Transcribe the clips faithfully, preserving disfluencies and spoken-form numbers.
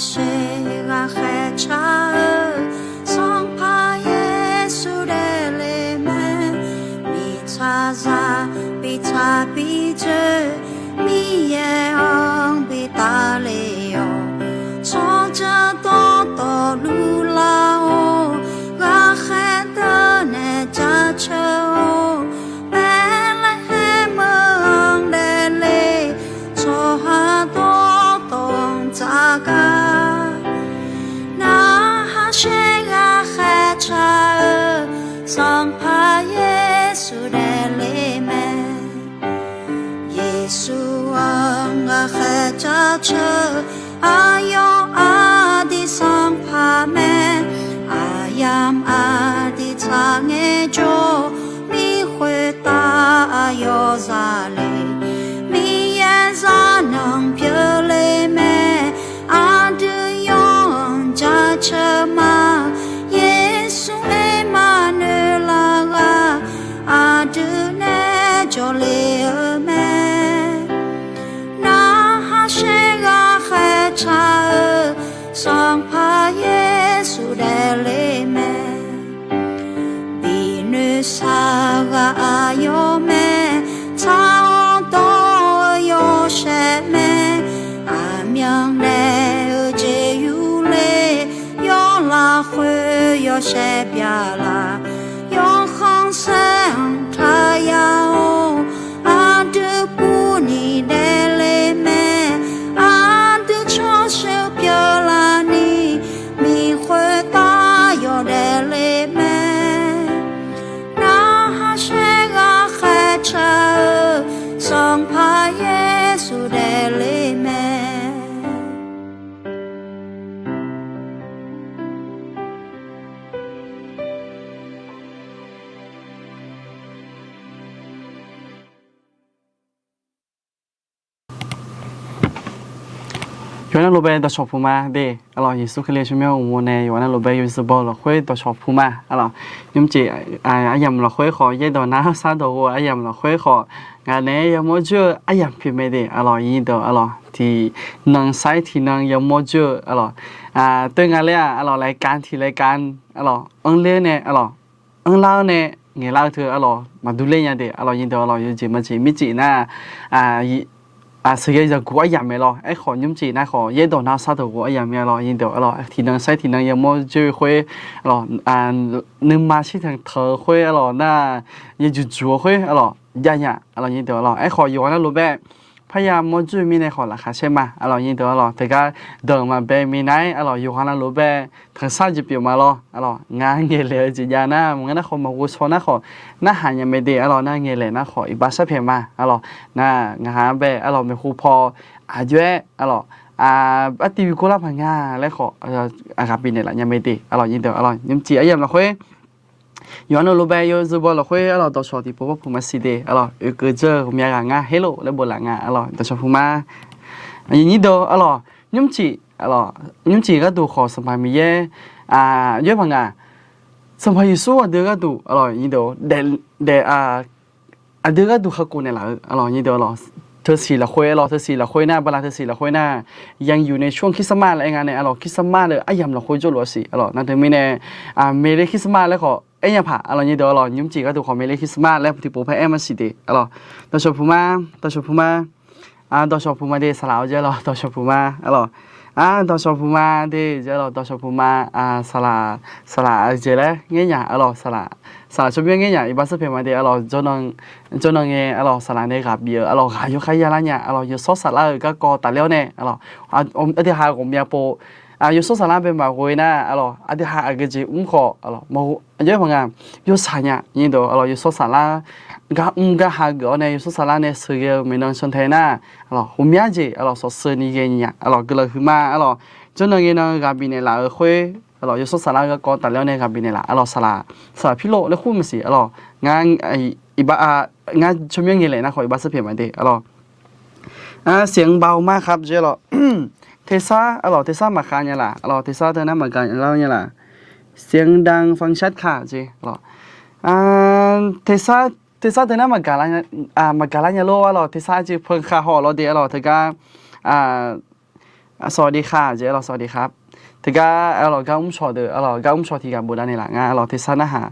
Sheq ghaqkhaer car-eu Sanqpaq Yeqsur daefle mae. Miqtsaq zaq biqtsaq bijoe, Miqyaer-anr bi tafle-awq. Tsawrjeuq dawqtawvluf lar-awr, ghaqkhaer deuq nae jaceuq-awr, Baeqlaeqhaeq meuq-anr daefle, tsawrhaq dawqtawv-anr tsaf gar. Narhaq shaer ghaqkhaer car-eu Sanqpaq Yeqsur daefle mae. Yeqsur-anr ghaqkhaer jaceuq-eu aqyawf aqdui Sanqpaq mae. Aqyamq aqdui tsaq ngaejawr, mir khoertav aqyawf zale. Miqyaer zaqnanq pyeufle mae. Aqdui yawqha-anr jaceuq ma. Yeqsur Ermaqnoeq laf ghaq aqdui nae jawrle-eu mae. Narhaq shaer ghaqkhaer car-eu Sanqpaq Yeqsur daefle mae. Biqnoeq saqghaq aqyawf mae. Tsaq-awr dawr-eu yawshaef mae. Aqmyannaeq-eu jeq yurler, yawr lafkhoer yawshaef byaqlaf. Yawkhanr saer-anr taqya-awr, aqdui purni daefle mae. Aqdui tsawrsheuq pyeuflarni, miq khoertav yawdaef le mae. Narhaq shaer ghaqkhaer car-eu Sanqpaq Yeqsur daefle mae. Yawqha navluf bae dawqcawq puq ma de. Arlawq, Yeqsur Kali tsawrmyanr uqmov nae yawqha navluf bae yawzeu baw lafkhoer dawqcawq puq ma. Arlawq, nymrcif aryamq lafkhoer khawf, yaerdawq nar sar dawq ghof aryamq lafkhoer khawf, ngaq naeq-aer yamawr joer-eu aryamq pyeuf mae de. Arlawq, nyirdeuq arlawq, tiqnan sair tiqnan yamawr joer-eu arlawq, toer nga ler-aq arlawq, รายการ tiq รายการ arlawq, anrler-awr nae arlawq, anrlar-awr nae ngaeqlar-eu teu arlawq, maqdur ler nya de. Arlawq, nyirdeuq arlawq, yawjeq maqjeq mircif nar, sheuqghae zaqguq aryamq mae lawr. Aerkhawf, nymrcif nar khawf, yaerdawq nar sar dawq ghof aryamq mae lawr. Nyirdeuq arlawq, tiqnan sair tiqnan yamawr joer khoer arlawq, nuima shirtanq tanq-eu khoer arlawq, nar yajuq juq-eu khoer arlawq, jav nya. Arlawq, nyirdeuq arlawq, aerkhawf yawqha navluf bae parya mawr joer-eu mirnae khawf laqkhaq caer ma. Arlawq, nyirdeuq arlawq, teugar danq maqbae minav-aer arlawq, yawqha navluf bae tanqsar jeq pyeuf ma lawr. Arlawq, ngar ngaeqlaeq-eu jeq jav nar, maqngeur nar khawf, maqghovshaw nar khawf, narhaq nya mae de. Arlawq, nar ngaeqlaeq nar khawf, iqbax sharpaeq ma. Arlawq, nar ngaq ha bae arlawq, maeqhu paw aqjox-aer arlawq, artiv bi gor lar paq nga laer khawf, aqghaq bifnaeq laf nya mae de. Arlawq, nyirdeuq arlawq, nymrcif aryamq lafkhoer yawqha navluf bae yawzeu baw lafkhoer arlawq, dawqcawq tiqpov par puq maqsiq de. Arlawq, oekeuv dzeur-eu ghawqmya ghaq ngar herlof laer bof laf nga. Arlawq, dawqcawq puq ma. Nyirdeuq arlawq, nymrcif arlawq, nymrcif gharduq khawf Sanqpaq Miqyaer, yaer paq nga, Sanqpaq Yeqsur aqdui gharduq arlawq, nyirdeuq daef, daef, aqdui gharduq kakhof naeqlaf-eu arlawq, nyirdeuq arlawq, teusiq lafkhoer arlawq, teusiq lafkhoer nar, bala teusiq lafkhoer nar, ยังอยู่ในช่วงคริสต์มาส laer aer nga nae arlawq, คริสต์มาส lef aryamq lafkhoer jawrluf-a siq arlawq. Nar teumirnae เมรีคริสต์มาส laer khawf aer nya paq arlawq, nyirdeuq arlawq, nymrcif gharduq khawf เมรีคริสต์มาส laer tiqpov par aer maqsiq de. Arlawq, dawqcawq puq ma, dawqcawq puq ma. Dawqcawq puq ma de, saqlaq-awr jaer lawq, dawqcawq puq ma. Arlawq, dawqcawq puq ma de, jaer lawq, dawqcawq puq ma. Saqlaq, saqlaq aqjeq laer ngaer nya arlawq, saqlaq, saqlaq tsawrmyanr ngaer nya, iqbax sharpaeq ma de. Arlawq, jawrnan ngae arlawq, saqlaq nae ghaq bif-eu arlawq, ghaq yawkhav yalar nya arlawq, yawshawr saflar-euq garkawv tafler-awr nae arlawq, aqdui ha ghawqmya pov yawshawr saflar bae maqghoe nar arlawq, aqdui ha aqgeujeq mr khawf arlawq, aqjox-aer paq nga, yawshaq nya. Nyirdeuq arlawq, yawshawr saflar gar mr gar ha geuf-awr nae yawshawr saflar nae sheuqghae-eu maeqnan cantae nar arlawq, ghawqmya jeq arlawq, shawqsheuq ni ghae nya arlawq, guiqlanq huiqma arlawq. Jawrnan ngae nan ghaq bifnaeq laf-euq khoer arlawq, yawshawr saflar garkawv tafler-awr nae ghaq bifnaeq laf arlawq, saqlaq, saqlaq pirlof laer khur maqsiq arlawq. Ngar, ngar tsawrmyanr ngaeqlaeq nar khawf iqbax sharpaeq ma de arlawq. เสียงเบามากครับ jeq arlawq. Tersar arlawq, tersar maqkhav nya laf arlawq, tersar teu nar maqgaq lar nya laf. เสียงดังฟังชัดค่ะ jeq arlawq. Tersar, tersar teu nar maqgaq lar nya lor arlawq, tersar jeq peukhav haw lawr de arlawq, teugar สวัสดีค่ะ jeq arlawq, สวัสดีครับ. Teugar arlawq gar mrcawq deuq arlawq, gar mrcawq tiq ghaq bofdav naeqlaf nga arlawq, tersar narhaq,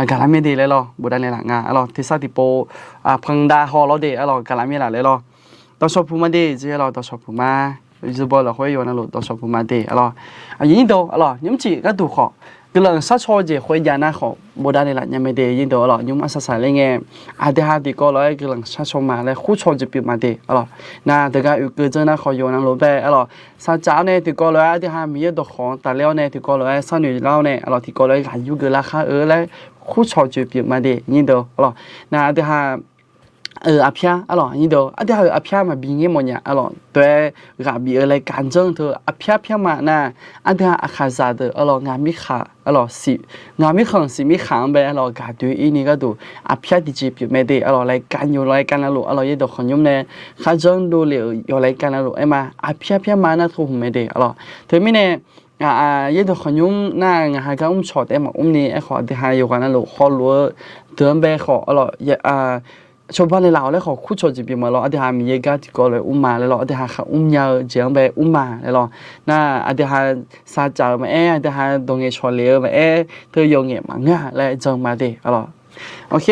gaqlar myaer de laer lawr, bofdav naeqlaf nga arlawq, tersar tiqpov, pandav haw lawr de arlawq, gaqlar myaer laf laer lawr. Dawqshawq puq ma de jeq arlawq, dawqshawq puq ma. Yawzeu baw lafkhoer yawqha navluf dawqshawq puq ma de arlawq. Aqyuif nyir deuq arlawq, nymrcif gharduq khawf guiqlanq sharcaw-eu jeq khoerjav nar khawf bofdav naeqlaf nya mae de nyir deuq arlawq, nymr arsaq saqler ngae, aqdui ha tiqkawv lof-aer guiqlanq sharcaw ma laer khur caw jeq pyeuf ma de arlawq. Nar deuq gar oeqkeuv dzeur nar khawf yawqha navluf bae arlawq, saqcaf-awr nae tiqkawv lof-aer aqdui ha Miqyaer dawqkawq-anr tafler-awr nae tiqkawv lof-aer sharnoeq lar-awr nae arlawq, tiqkawv lof-aer ghaq yur geuf lar khar-eu laer khur caw jeq pyeuf ma de nyir deuq arlawq. Nar aqdui ha euq aqpyar arlawq, nyir deuq aqdui ha-euq aqpyar maqbi ngaer mawfnya arlawq, dawq-aer ghaq bif-eu laer gaq janr teu aqpyar pyar ma nar, aqdui ha aqkhaqzaq deuq arlawq, ngaq mirkhanq arlawq, ngaq mirkhanq siq mirkhanq-anr bae arlawq, gaq doe-ir ni gharduq aqpyar tiqjeq pyeuf mae de arlawq, laer gaq nyoq laer gaq navluf arlawq, yaerdawq khanqnymr nae kharjanr dovlef-euq yawlaer gaq navluf aer ma, aqpyar pyar ma nar teu hmq mae de arlawq. Teumirnae yaerdawq khanqnymr nar ngaq ha gar mrcawq taef-aer maqmr ni aerkhawf, aqdui ha yawqghaq navluf hawluf-eu deuq-anr bae khawf arlawq, cawba naeqlaf-awq laer khawf kur cawq jeq pyeuf ma lawr, aqdui ha Miqyaer gar tiqkawv lof-aer mr ma laer lawr, aqdui ha khaq mrnya-eu jeq-anr bae mr ma laer lawr. Nar aqdui ha saqcaf-euq maqaer, aqdui ha dawq ngaeqcawq lef-eu maqaer, teu yawf ngaeq maqngeur-a laer jan ma de arlawq. Ok.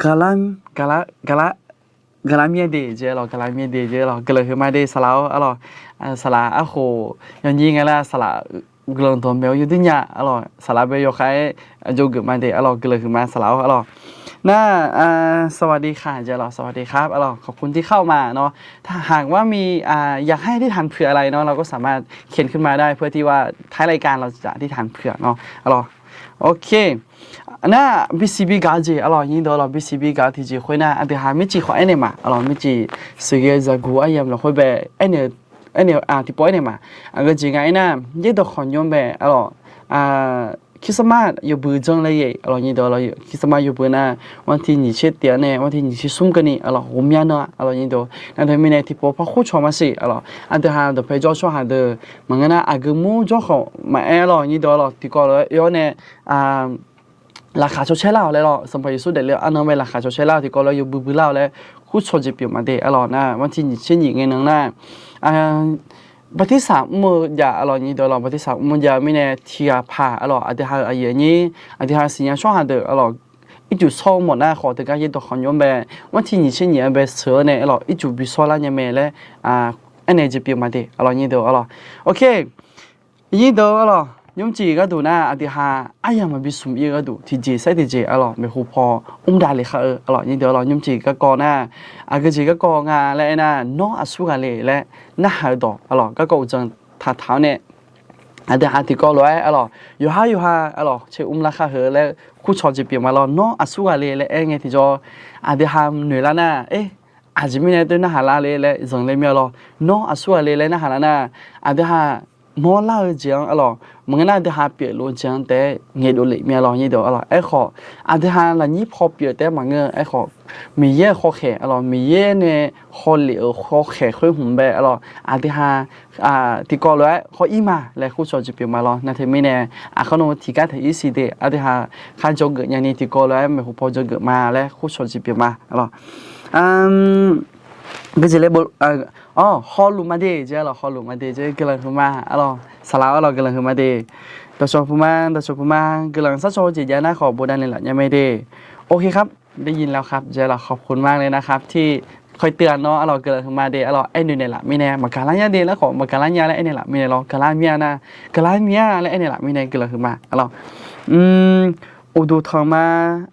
Gaqlar, gaqlar, gaqlar myaer de jeq arlawq, gaqlar myaer de jeq arlawq, guiqlanq huiqma de saqlaq-awr arlawq. Saqlaq arkhof yawnyir nga laer saqlaq guiqlanq dawqmaeq-awr yawdui nya arlawq, saqlaq bae yawkhav-aer jawrgeuf ma de arlawq, guiqlanq huiqma saqlaq-awr arlawq. Nar, สวัสดีค่ะ jeq arlawq, สวัสดีครับ arlawq, ขอบคุณที่เข้ามาเนาะ ถ้าหากว่ามี อยากให้อธิษฐานเผื่ออะไรเนาะ เราก็สามารถเขียนขึ้นมาได้ เพื่อที่ว่าท้ายรายการเราจะอธิษฐานเผื่อเนาะ arlawq. Ok. Nar bisiq bi gaq-eu jeq arlawq, nyir deuq arlawq, bisiq bi gaq-eu tiqjeq khoer nar aqdui ha mircif khawf aernaeq ma arlawq, mircif sheuqghae zaqguq aryamq lafkhoer bae aernaeq, aernaeq tiqpov aernaeq ma. Aqgeu jeq nga aernar, yaerdawq khanqnymr bae arlawq, Christmas yawbui janr laer yae arlawq, nyir deuq arlawq, Christmas yawbui nar วันที่ยี่สิบเจ็ด anr nae วันที่ยี่สิบสาม keuvni arlawq, ghawqmya nan arlawq, nyir deuq nar teumirnae tiqpov par khur caw ma siq arlawq, aqdui ha dawqpae jawr tsawrhaq deuq maqngeur nar aqgeu mur jawr khawf maqaer arlawq, nyir deuq arlawq, tiqkawv lof-aer oe-awr nae laqkhaq cawcaer lar-awq laer lawr, Sanqpaq Yeqsur daefle-eu arnan bae laqkhaq cawcaer lar-awq, tiqkawv lof-aer yawbui bui lar-awq laer khur caw jeq pyeuf ma de arlawq. Nar วันที่ยี่สิบสาม ngae nan nar บัพติศมา mr-eu jav arlawq, nyir deuq arlawq, บัพติศมา mr-eu jav mirnae tiqghaq paq arlawq, aqdui ha-euq aqyuif aqnyir, aqdui ha siqnya tsawrhaq deuq arlawq, ircuf shawr-eu mawf nar khawf teugar yaerdawq khanqnymr bae วันที่ยี่สิบสาม anr bae sheuq-awr nae arlawq, ircuf bi shawr lar nya mae laer aernaeq jeq pyeuf ma de arlawq, nyir deuq arlawq. Ok. Nyir deuq arlawq, nymrcif gharduq nar aqdui ha aryamq maqbi smq ir-eu gharduq tiqjeq saer tiqjeq arlawq, maeqhu paw mr davle khar-eu arlawq, nyir deuq arlawq, nymrcif garkawv nar, aqgeu jeq garkawv nga laer aernar, nawr aqsur ghaq le laer narhaq-eu dawq arlawq, garkawv uqdzan taqtaq-awr nae aqdui ha tiqkawv lof-aer arlawq, yawqhar yawqha arlawq, caer mr lar khar heu laer kur caw jeq pyeuf ma lawr, nawr aqsur ghaq le laer aer ngae tiqjawr, aqdui ha noeq lar nar, e, aqjeq mirnae teu narhaq lar le laer zanqler mir-a lawr, nawr aqsur ghaq le laer narhaq lar nar, aqdui ha mawrlar-eu jeq-anr arlawq, maqngeur nar aqdui ha pyeufluf-eu jeq-anr taef-aer ngaeqdov lef mir-a lawr, nyir deuq arlawq. Aerkhawf, aqdui ha lafnyir paw pyeuf taef-aer maqngeur-eu aerkhawf, Miqyaer-euq hawkhaeq arlawq, Miqyaer nae hawlef-euq hawkhaeq khoer hmq bae arlawq, aqdui ha tiqkawv lof-aer hawr ir ma laer kur caw jeq pyeuf ma lawr. Nar teumirnae aqkar nawr tiqgar taef ir siq de, aqdui ha khar jawrgeuf nyani tiqkawv lof-aer maeqhu paw jawrgeuf ma laer kur caw jeq pyeuf ma arlawq. Geujeq laer, hawluf ma de jeq arlawq, hawluf ma de jeq, guiqlanq huiqma arlawq, saqlaq arlawq, guiqlanq huiqma de. Dawqshawq puq ma, dawqshawq puq ma, guiqlanq sharcaw-eu jeq jav nar khawf bofdav naeqlaf nya mae de. โอเคครับ ได้ยินแล้วครับ jeq arlawq, ขอบคุณมากเลยนะครับ ที่คอยเตือนเนาะ arlawq, guiqlanq huiqma de arlawq, aernaeq naeqlaf mirnae maqgaqlar nya de laer khawf maqgaqlar nya laer aernaeq laf mirnae lawr, gaqlar mir-a nar, gaqlar mir-a laer aernaeq laf mirnae guiqlanq huiqma arlawq. Uqduq tanq ma,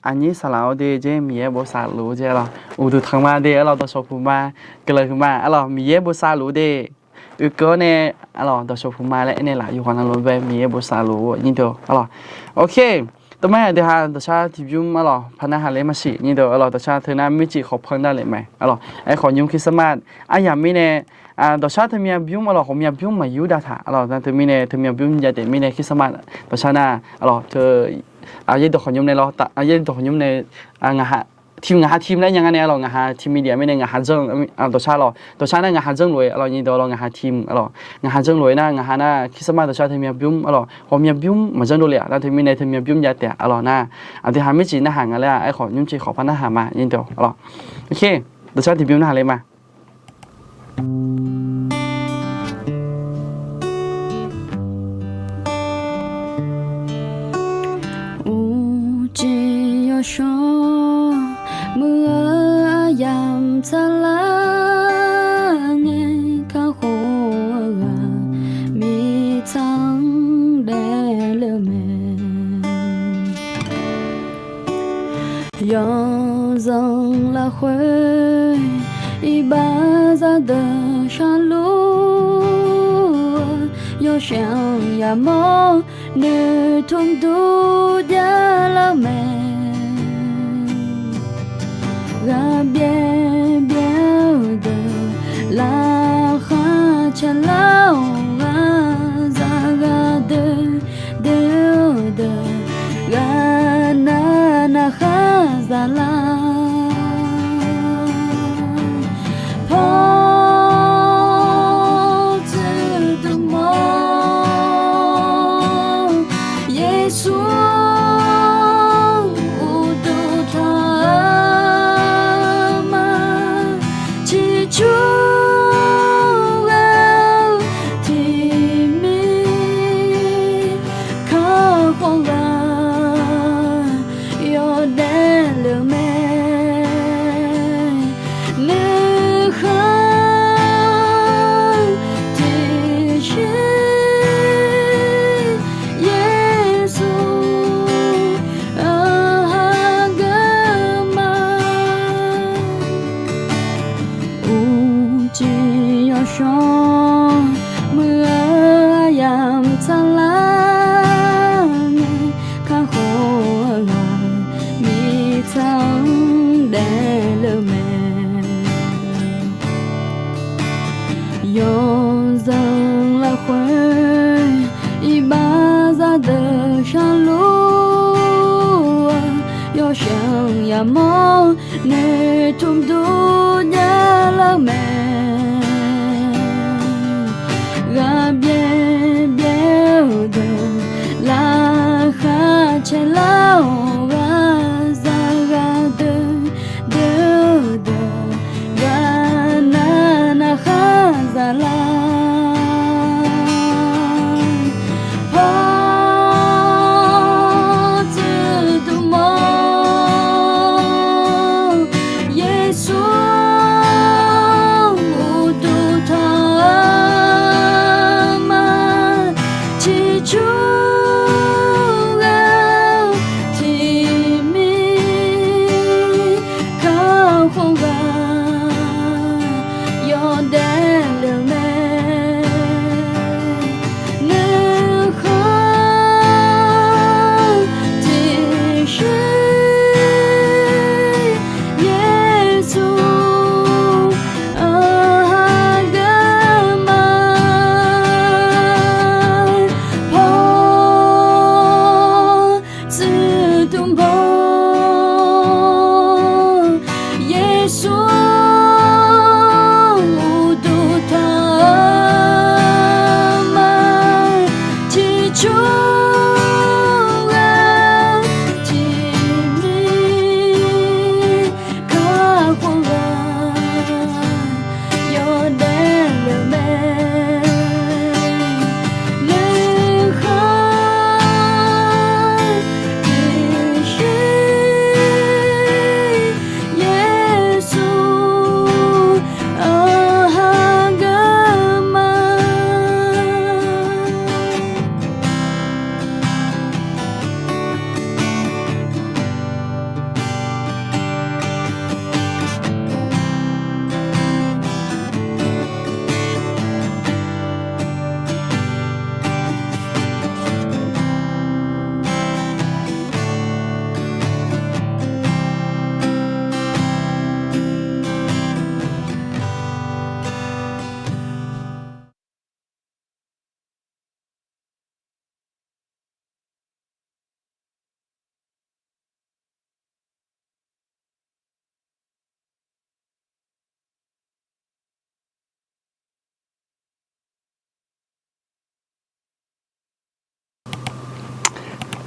aqnyir saqlaq-awr de jeq, Miqyaer bosav luf-eu jeq arlawq, uqduq tanq ma de arlawq, dawqshawq puq ma, guiqlanq huiqma arlawq, Miqyaer bosav luf-eu de. Oekeuv-awr nae arlawq, dawqshawq puq ma laer aernaeq laf yawqghaq navluf bae Miqyaer bosav luf-eu nyir deuq arlawq. Ok. Tov ma aqdui ha dawqshar tiqbymr arlawq, par narhaq ler maqsiq nyir deuq arlawq, dawqshar teu nar mircif khawf panr davlef mae arlawq. Aerkhawf nymr Christmas aryamq mirnae, dawqshar teumya bymr arlawq, ghawqmya bymr maqyur dav taq arlawq, nar teumirnae teumya bymr jav taef mirnae Christmas dawqshar nar arlawq, teu yaerdawq khanqnymr nae lawr, yaerdawq khanqnymr nae, ngaq ha team, ngaq ha team laer nya nga nae arlawq, ngaq ha team media mirnae ngaq ha janr, dawqshar lawq, dawqshar nar ngaq ha janr lof-aer arlawq, nyir dawq arlawq, ngaq ha team arlawq, ngaq ha janr lof-aer nar ngaq ha nar Christmas dawqshar teumya bymr arlawq, ghawqmya bymr maqjanr dovlef-aq, nar teumirnae teumya bymr jav taef-a arlawq nar, aqdui ha mircif narhaq nga laer-aq, aerkhawf nymrcif khawf par narhaq ma nyir deuq arlawq. Ok. dawqshar tiqbymr narhaq le ma. Uqcif yawshawr muiq-eu aryamq tsaqlar ngae, kakhof-eu ghaq mirtsaq-anr daefle-eu mae. Yawzanq lafkhoer iqbax zaqdeuq sharluf-eu, yawshaef-anr yamawr noeqtmq dur javlar-eu mae. Ghaqbyaer byaer-eu deuq laqkhaq caerlar-awq, ghaqzaq ghaqdeuq deuq-eu deuq ghaqnav navkhar zaqlar. Pawr tsuif dmq-awr, Yeqsur-anr uqduq tanq-eu ma. Ciqcur ghae-eu tiqmir kakhof ghaq yawdaef le-eu mae. Nuikhanr tiqsher Yeqsur-anr hageuf ma. Uqcif yawshawr muiq-eu aryamq tsaqlar ngae, kakhof-eu ghaq mirtsaq-anr daefle-eu mae. Yawzanq lafkhoer iqbax zaqdeuq sharluf-eu, yawshaef-anr yamawr noeqtmq dur javlar-eu mae. Ghaqbyaer byaer-eu deuq laqkhaq caerlar-awq, ghaqzaq ghaqdeuq deuq-eu deuq ghaqnav navkhar zaqlar. Pawr tsuif dmq-awr, Yeqsur-anr uqduq tanq-eu ma. Ciqcur ghae-eu tiqmir kakhof ghaq yawdaef le-eu mae. Nuikhanr tiqsher Yeqsur-anr hageuf ma. Pawr tsuif dmq-awr, Yeqsur-anr uqduq tanq-eu ma. Ciqcur ghae-eu tiqmir kakhof ghaq yawdaef le-eu mae. Nuikhanr tiqsher Yeqsur-anr hageuf ma.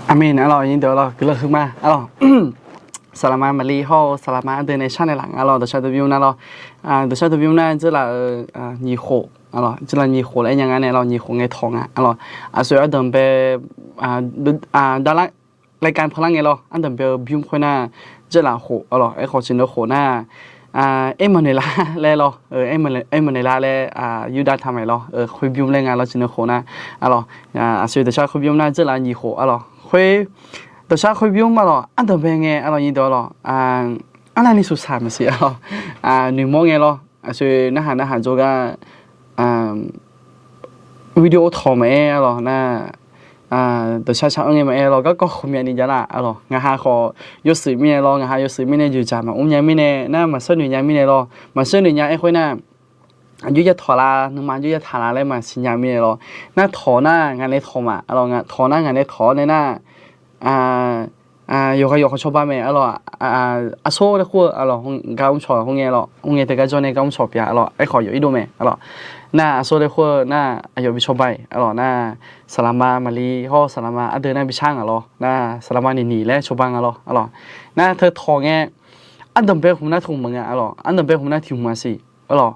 Aqmeq. Arlawq, aqyuif deuq arlawq, guiqlanq huiqma arlawq. saqlaqma maqli hawr-eu saqlaqma ardeuv nae sharnaeq laf nga lawr, dawqshar teu bymr nar lawr. Dawqshar teu bymr nar dzeurlaf-eu nyiq khof, dzeurlaf nyiq khof laer nya nga nae lawr, nyiq khof ngae tawq nga lawr. Aqsoeq ardanqbae, darlar รายการ panlar ngae lawr, ardanqbae-eu bymr khoer nar dzeurlaf khof lawr. Aerkhawf tiqnan khof nar, Aermawqnaeqlar laer lawr, Aermawqnaeqlar laer yurdav taq mae lawr, khoer bymr laer nga lawr tiqnan khof nar. Aqsoeq dawqshar khoer bymr nar dzeurlaf nyiq khof lawr. Khoer dawqshar khoer bymr nar lawr, ardanqbae ngae lawr nyiq dawq lawr, arnavni suqsaq maqsiq lawr, noeqmawr ngae lawr. Aqsoeq narhaq narhaq jawrgar video tawq maqaer lawr nar, dawqshar shar-anr ngae maqaer lawr, garkawv khmqmyavni javlar lawr. Ngaqha khawf yawshuif mirnae lawr, ngaqha yawshuif mirnae dzoeqdzaq maqmr nya mirnae nar, maqshar noeq nya mirnae lawr, maqshar noeq nya aerkhoer nar, aqjox ya tawq la, nuima aqjox ya taq la laer maqsiq nya mirnae lawr. Nar tawq nar ngaq nae tawq ma lawr, tawq nar ngaq nae tawq-awr nae nar, yawqghaq yawqha cawba mae lawr. Aqsur laer khoer-eu lawr, gar mrcawq khoerngae lawr, khoerngae teugar jawr nae gar mrcawq pyeuf lawr. Aerkhawf yawf irdov mae lawr. Nar aqsur laer khoer-eu nar aqyawf bi cawba-iq lawr nar, saqlaqma maqli hawr-eu saqlaqma ardeuv nar bi shar ngaq lawr nar, saqlaqma niqniq laer cawba nga lawr lawr. Nar teu tawq ngae, ardanqbae hmq nar teu hmq maqnga lawr, ardanqbae hmq nar tiq hmq maqsiq lawr.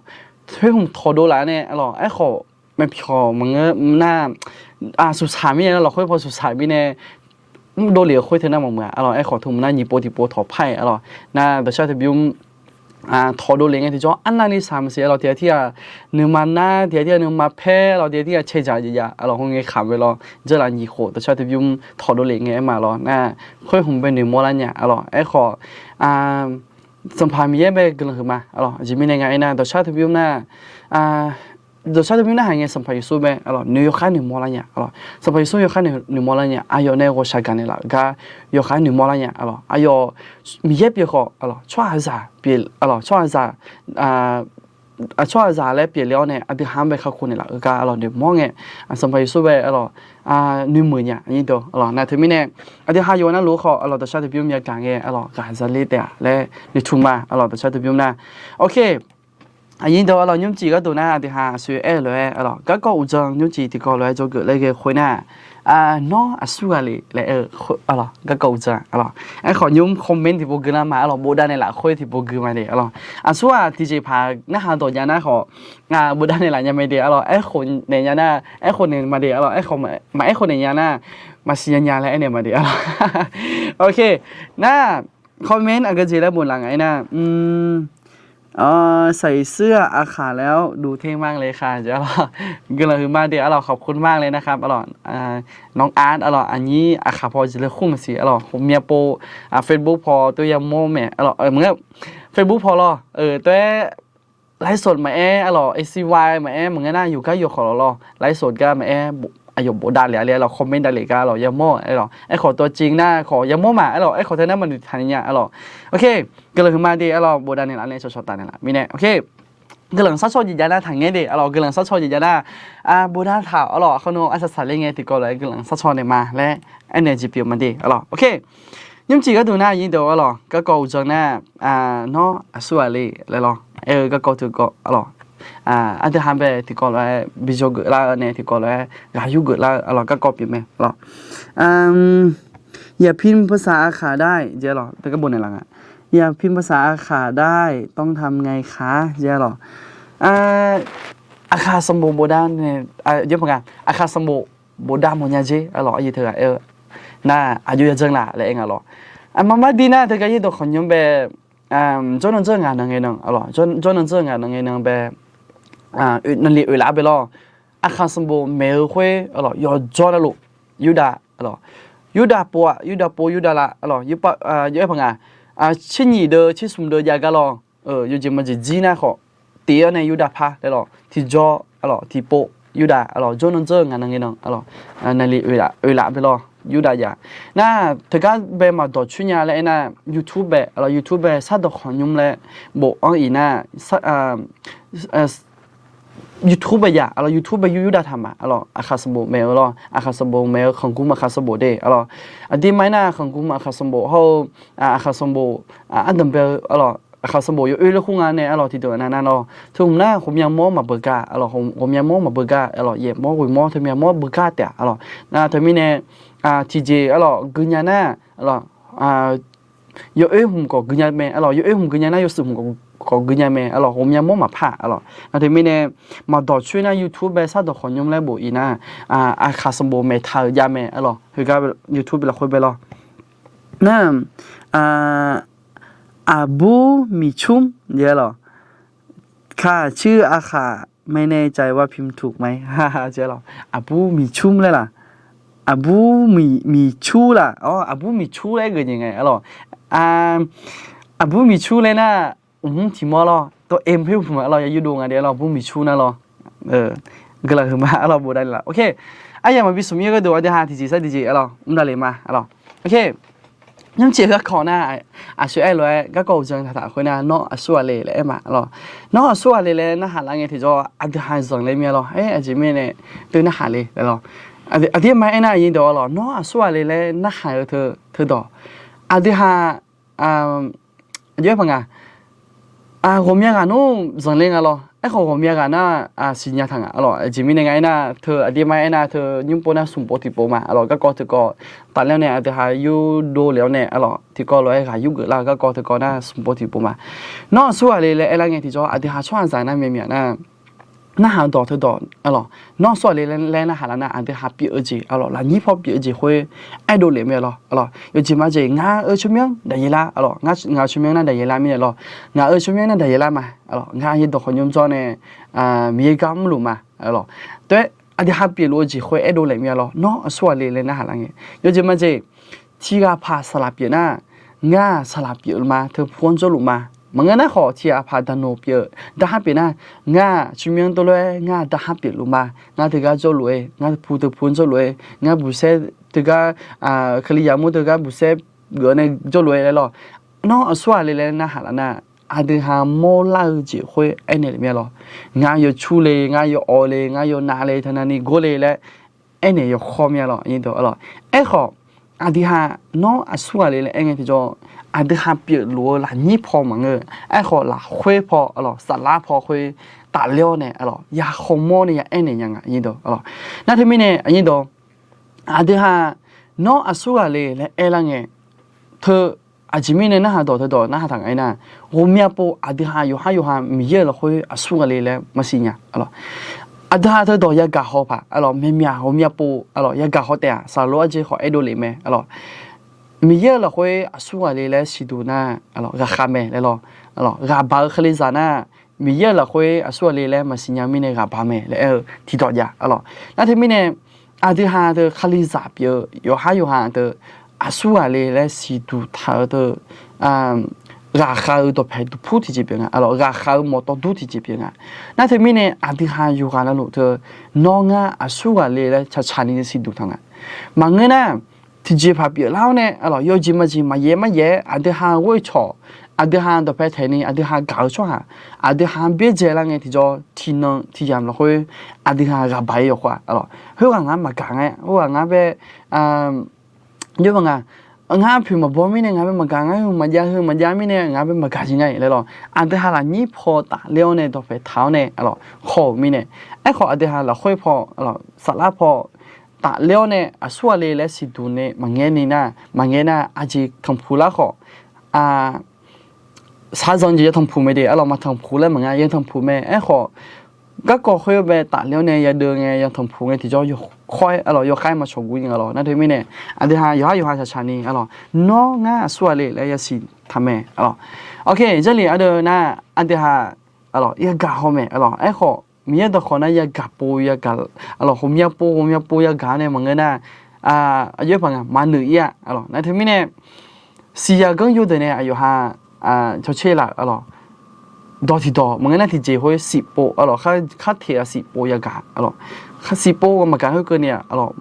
Khoer hmq tawqdov laf nae lawr, aerkhawf maeqpyawq maqngeur nar, suqsaq mirnae nar lawr, khoer paw suqsaq mirnae mrdov lef-eu khoer teu nar maqmuiq-a lawr. Aerkhawf teu hmq nar nyiq pov tiq pov tawq par-iq lawr. Nar dawqshar teu bymr tawqdov lef ngae tiqjawr arnavni saq maqsiq lawr, tiq ghaq tirghaq nuima nar, tiq ghaq tirghaq nuima paer lawr, tiq ghaq tirghaq cae dzaq dzaq lawr, khoerngae khaq mae lawr. Dzeurlaf nyiq khof dawqshar teu bymr tawqdov lef ngae aer ma lawr nar, khoer hmq bae noeqmawr lar nya lawr. Aerkhawf Sanqpaq Miqyaer bae guiqlanq huiqma lawr. Aqjeq mirnae nga aernar, dawqshar teu bymr nar, dawqshar teu bymr narhaq ngae Sanqpaq Yeqsur bae lawr, noeq yawkhav noeqmawr lar nya lawr. Sanqpaq Yeqsur yawkhav noeqmawr lar nya, aqyawf nae ghawqshaq gaqnaeq laf-eu gar yawkhav noeqmawr lar nya lawr. Aqyawf Miqyaer pyeuf khawf lawr, tsawrhaqzaq pyeuf lawr, tsawrhaqzaq tsawrhaqzaq laer pyeufle-awr nae aqdui ha-anr bae kakhof naeqlaf-eu gar lawr noeqmawr ngae, Sanqpaq Yeqsur bae lawr noeqmeuq nya lawr. Nar teumirnae aqdui ha yawqghaq navluf khawf lawr dawqshar teu bymr yagaq ngae lawr ghaq zale taef-a laer noeqtmq ma lawr dawqshar teu bymr nar. Ok, aqyuif dawq lawr nymrcif gharduq nar aqdui ha aqsur aer-eu lof-aer lawr garkawv uqdzan nymrcif tiqkawv lof-aer dzawgeuf laer ghae khoer nar, nawr aqsur ghaq le laer aer-eu lawr garkawv uqdzan lawr. Aerkhawf nymr comment tiqpov gui lar ma lawr, bofdav naeqlaf khoer tiqpov gui ma de lawr. Aqsur-aq tiqjeqpaq narhaq dawq jav nar khawf, bofdav naeqlaf nya mae de lawr. Aerkhof naeq nya nar, aerkhof naeq ma de lawr. Aerkhawf maq aerkhof naeq nya nar, maqsiq nya nya laer aernaeq ma de lawr. Ok, nar comment aqgeu jeq laer bof laf nga aernar, ใส่เสื้ออาข่าแล้ว ดูเท่มากเลยค่ะ jeq lawr. Guiqlanq huiqma de lawr, ขอบคุณมากเลยนะครับ lawr. Nawr aqnyir aqkhaq paw jeq le khmr maqsiq lawr, ghawqmya pov Facebook paw tov yamawr mae lawr, maqngeur, Facebook paw lawr, tov-aer ไลฟ์สด maqaer lawr, A C Y maqaer maqngeur nar yawqgar yawqkhawf lawr lawr, ไลฟ์สด gar maqaer, aqyawf bofdav lef-a le lawr, comment dav lef gar lawr yamawr aer lawr. Aerkhawf tov-aer cing nar khawf yamawr ma aer lawr, aerkhawf teu nar maqnoeq taq nya lawr. Ok, guiqlanq huiqma de lawr, bofdav naeqlaf nae cawqcawq taf naeqlaf mirnae. Ok, guiqlanq sharcaw jeq jav nar taqngaer de lawr, guiqlanq sharcaw jeq jav nar, bofdav taq-awr lawr, aqkhawf nawr arsaq saqler ngae tiqkawv lof-aer guiqlanq sharcaw naeq ma laer aernaeq jeq pyeuf ma de lawr. Ok, nymrcif gharduq nar aqnyir deuq-a lawr garkawv uqdzan nar, nawr aqsur ghaq le laer lawr aer-eu garkawv tiqkawv lawr, aqdui ha bae tiqkawv lof-aer bi dzawgeuf lar-eu nae tiqkawv lof-aer ghaq yurgeuf lar-eu lawr garkawv pyeuf mae lawr. อย่าพิมพ์ภาษาอาข่าได้ jeq lawr, teugar bof naeqlaf nga. อย่าพิมพ์ภาษาอาข่าได้ ต้องทำไงคะ jeq lawr. Aqkhaq sanqbof bofdav nae, aqkhaq sanqbof bofdav mawfnya jer lawr, aqyuif teughaq aer-eu nar aqjox yadzanr laf laer aer nga lawr. Aqma mar dir nar teugar yaerdawq khawqnymr bae, jawrnan dzeur ngaq nan ngae nan lawr, jawrnan dzeur ngaq nan ngae nan bae, navlif oeqlaf bae lawr. Aqkhaq sanqbof maeq-eu khoer lawr yawqjawr navluf, Yurdav lawr, Yurdav pov-aq, Yurdav pov Yurdav laf lawr, yawr aer paq nga, tser nyiq deuv tser smq deuv jav gar lawr, yawjeq maqjeq jir nar khawf, tif-awr nae Yurdav par laer lawr, tiqjawr lawr, tiqpov Yurdav lawr, jawrnan dzeur ngaq nan ngae nan lawr, navlif oeqlaf bae lawr, Yurdav jav. Nar teugar bae maqdawq coer nya laer aernar, YouTube bae lawr, YouTube bae sardawq khawqnymr laer bof-anr iq nar, YouTube bae jav lawr, YouTube bae yur Yurdav taq ma lawr, aqkhaq sanqbof maeq-eu lawr, aqkhaq sanqbof maeq-eu khanqgmq aqkhaq sanqbof de lawr. Aqdirma aernar khanqgmq aqkhaq sanqbof hawr-eu, aqkhaq sanqbof ardanq bae-eu lawr, aqkhaq sanqbof yawoer ler khoer nga nae lawr, tiqdeuq aqnav nar lawr, teu hmq nar ghawqmya mawr maqbeugar lawr, ghawqmya mawr maqbeugar lawr, yaeq mawr ghoeq mawr teu mya mawr beugar taef-a lawr. Nar teumirnae tiqjeq lawr guinya nar lawr, yawoer hmq khawf gui nya mae, arlawq, yawoer hmq gui nya nar yawshuif hmq khawf gui nya mae, arlawq, ghawqmya mawr maqpar, arlawq. Nar teumirnae, maqdawq coer nar YouTube bae sar dawq khawf nymr laer bof-iq nar, aqkhaq sanqbof maeqtaq-euq jav mae, arlawq, heugar YouTube lafkhoer bae lawr. Nar, aqbur miqcmr jeq, arlawq, ค่ะ ชื่ออาข่า ไม่แน่ใจว่าพิมพ์ถูกไหม jeq, arlawq, aqbur miqcmr laer laq, aqbur miqcmr laq, awr, aqbur miqcmr laer geuf nyae ngae, arlawq, aqbur miqcmr laer nar, mr tiq mawr lawr, tov em khoer hmq, arlawq, ya yurdov nga de, arlawq, aqbur miqcmr nar lawr, guiqlanq huiqma, arlawq, bofdav laf, ok. Aryamq maqbi smq mir-eu gharduq aqdui ha tiqjeq sar tiqjeq, arlawq, mr davle ma, arlawq, ok. Nymrcif garkawv nar, aqsur aer lof-aer garkawv uqdzan taqtaq khoer nar, nawr aqsur ghaq le laer aer ma, arlawq. Nawr aqsur ghaq le laer narhaq lar ngae tiqjawr aqdui ha zanqler mir-a lawr, aer, aqjeq mirnae teu narhaq le laer lawr. Aqdir ma aernar, aqyuif dawq, arlawq, nawr aqsur ghaq le laer narhaq-eu teu, teudawq, aqdui ha, aqjox-aer paq nga, ghawqmya ghaq nawr zanqler nga lawr. Aerkhawf ghawqmya ghaq nar siqnya taq nga, arlawq. Aqjeq mirnae nga aernar, teu aqdir ma aernar, teu nymr pov nar smq pov tiqpov ma, arlawq, garkawv teukawv tafler-awr nae aqdui ha yurdov lef-awr nae, arlawq, tiqkawv lof-aer ghaq yurgeuf lar-eu garkawv teukawv nar smq pov tiqpov ma. Nawr aqsur ghaq le laer aer lar ngae tiqjawr aqdui ha tsawrhaqzaq nar myavmyaq nar, narhaq-eu dawq teudawq, arlawq, nawr aqsur ghaq le laer narhaq lar nar, aqdui ha pyeuf-eu jeq, arlawq, lafnyir paw pyeuf-eu jeq khoer aerdov lef mir-a lawr, arlawq. Yawjeq majeq, ngaq-euq tsawrmyanr daqyaer lar, arlawq, ngaq-euq tsawrmyanr nar daqyaer lar mirnae lawr, ngaq-euq tsawrmyanr nar daqyaer lar ma, arlawq, ngaq-euq dawq khawf nymr jawr nae, Miqyaer gar mrluf ma, arlawq, tov-aer aqdui ha pyeufluf-eu jeq khoer aerdov lef mir-a lawr, nawr aqsur ghaq le laer narhaq lar ngae. Yawjeq majeq, tiqghaq paq saqlaq pyeuf nar, ngar saqlaq pyeufluf ma, teupu-anr jawrluf ma. Maqngeur nar khawf, tiqghaq paq daqnoeq pyeuf, daqhar pyeuf nar, ngar tsawrmyanr dovlof-aer ngar daqhar pyeufluf ma. Ngar teugar jawrluf-eu, ngar pu teupu-anr jawrluf-eu, ngar buqsaer teugar, Kalizaq mur teugar buqsaer geuf-awr nae jawrluf-eu laer lawr. Nawr aqsur ghaq le laer narhaq lar nar, aqdui ha mawrlar-eu jeq khoer aernaeq lef mir-a lawr. Ngar yawcur le, ngar yawawv le, ngar yawnav le, tanavni gor le laer aernaeq yawkhawr mir-a lawr, arlawq. Aerkhawf, aqdui ha, nawr aqsur ghaq le laer aer ngae tiqjawr, aqdui ha pyeufluf-eu lafnyir paw maqngeur. Aerkhawf lafkhoer paw, arlawq, saflar paw khoer tafler-awr nae, arlawq, ya khawmawr nae ya aernaeq nya nga, arlawq. Nar teumirnae, aqdui ha, nawr aqsur ghaq le laer aer lar ngae, teu aqjeq mirnae narhaq dawq teudawq narhaq taq nga aernar, ghawqmya pov aqdui ha yawqhar yawqha Miqyaer-euq lafkhoer aqsur ghaq le laer maqsiq nya, arlawq. Aqdui ha teudawq yagaq haw paq, arlawq, myavmyaq ghawqmya pov, arlawq, yagaq haw taef-aq, saqlaq lof-aer jeq khawf aerdov lef mae, arlawq. Miqyaer-euq lafkhoer aqsur ghaq le laer siqduq nar, arlawq, ghaqkhav mae laer lawr, arlawq, ghaqbaq-eu Kalizaq nar, Miqyaer-euq lafkhoer aqsur ghaq le laer maqsiq nya mirnae ghaqbaq mae laer aer-eu tiqdawq jav, arlawq. Nar teumirnae, aqdui ha teu Kalizaq pyeuf-eu yawqhar yawqha teu aqsur ghaq le laer siqduq taq-eu teu ghaqkhav-eu dawqpae duqpur tiqjeq pyeuf nga, arlawq, ghaqkhav-eu mawqtawv dur tiqjeq pyeuf nga. Nar teumirnae aqdui ha yawqghaq navluf teu nawr ngar aqsur ghaq le laer caqcaq ni siqduq taq nga. Maqngeur nar, tiqjeqpaq pyeuflar-awr nae, arlawq, yawjeq majeq maqyaer maryaer-aer aqdui ha ghoer-eu cawq, aqdui ha dawqpae taeq ni aqdui ha gaq-eu tsawrhaq, aqdui ha byaerdzae lar ngae tiqjawr tiqnan tiqyamq lafkhoer aqdui ha ghaqbaq-ir yawqkhof-a, arlawq. Khoerghaq ngar maqgaq nga, khoerghaq ngar bae, aqjox-aer paq nga, ngar poeq maqbaw mirnae ngaq bae maqgaq, ngar heu maqjav heu maqjav mirnae ngaq bae maqgaq jeq nga-iq laer lawr. Aqdui ha lafnyir paw tafler-awr nae dawqpae taq-awr nae, arlawq, haw-euq mirnae. Aerkhawf aqdui ha lafkhoer paw, arlawq, saflar paw tafler-awr nae aqsur ghaq le laer siqduq nae maqngaer ni nar, maqngaer nar aqjeq tanqpuq lar khawf, shaqzanq jeq ya tanqpuq mae de, arlawq, maqtanqpuq laer maqnga, ya tanqpuq mae. Aerkhawf garkawv khoer bae tafler-awr nae yadeuv ngae ya tanqpuq ngae tiqjawr yawkhaer, arlawq, yawkhaer maqcawq guv nga lawr. Nar teumirnae aqdui ha yawqhar yawqha caqcaq ni, arlawq, nawr ngar aqsur ghaq le laer yasiq taq mae, arlawq. Ok, Jarlif ardeuv nar, aqdui ha, arlawq, yagaq haw mae, arlawq. Aerkhawf Miqyaer dawqkawq nar yagaq pov yagaq, arlawq, ghawqmya pov ghawqmya pov yagaq-awr nae maqngeur nar, aqjox-aer paq nga maqnoeq-ir-a, arlawq. Nar teumirnae siqya ganr yurdeuq nae aqyawf ha cawtser laf, arlawq, dawq tiqdawq maqngeur nar tiqjeq khoer siqpov, arlawq, khar teq-aq siqpov yagaq, arlawq, siqpov maqgaq khoerkeuvni, arlawq,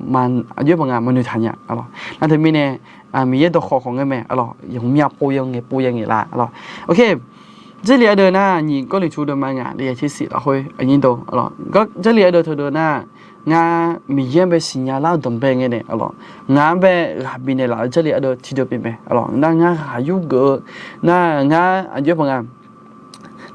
aqjox-aer paq nga maqnoeq taq nya, arlawq. Nar teumirnae Miqyaer dawqkawq khawf ngeur mae, arlawq, ghawqmya pov ya ngaeq pov ya ngaeq laf, arlawq. Ok, Jarlif ardeuv nar nyiq Gawrliqtu deuvma ngaq le ya tser siq lafkhoer aqnyir deuq, arlawq, Jarlif ardeuv teudeuv nar, ngar Miqyaer bae siqnya lar-eu dawq bae ngae nae, arlawq, ngaq-anr bae ghaq bifnaeq laf-eu Jarlif ardeuv tiqdeuv pyeuf mae, arlawq. Nar ngar ghaq yurgeuf-eu, nar ngar aqjox-aer paq nga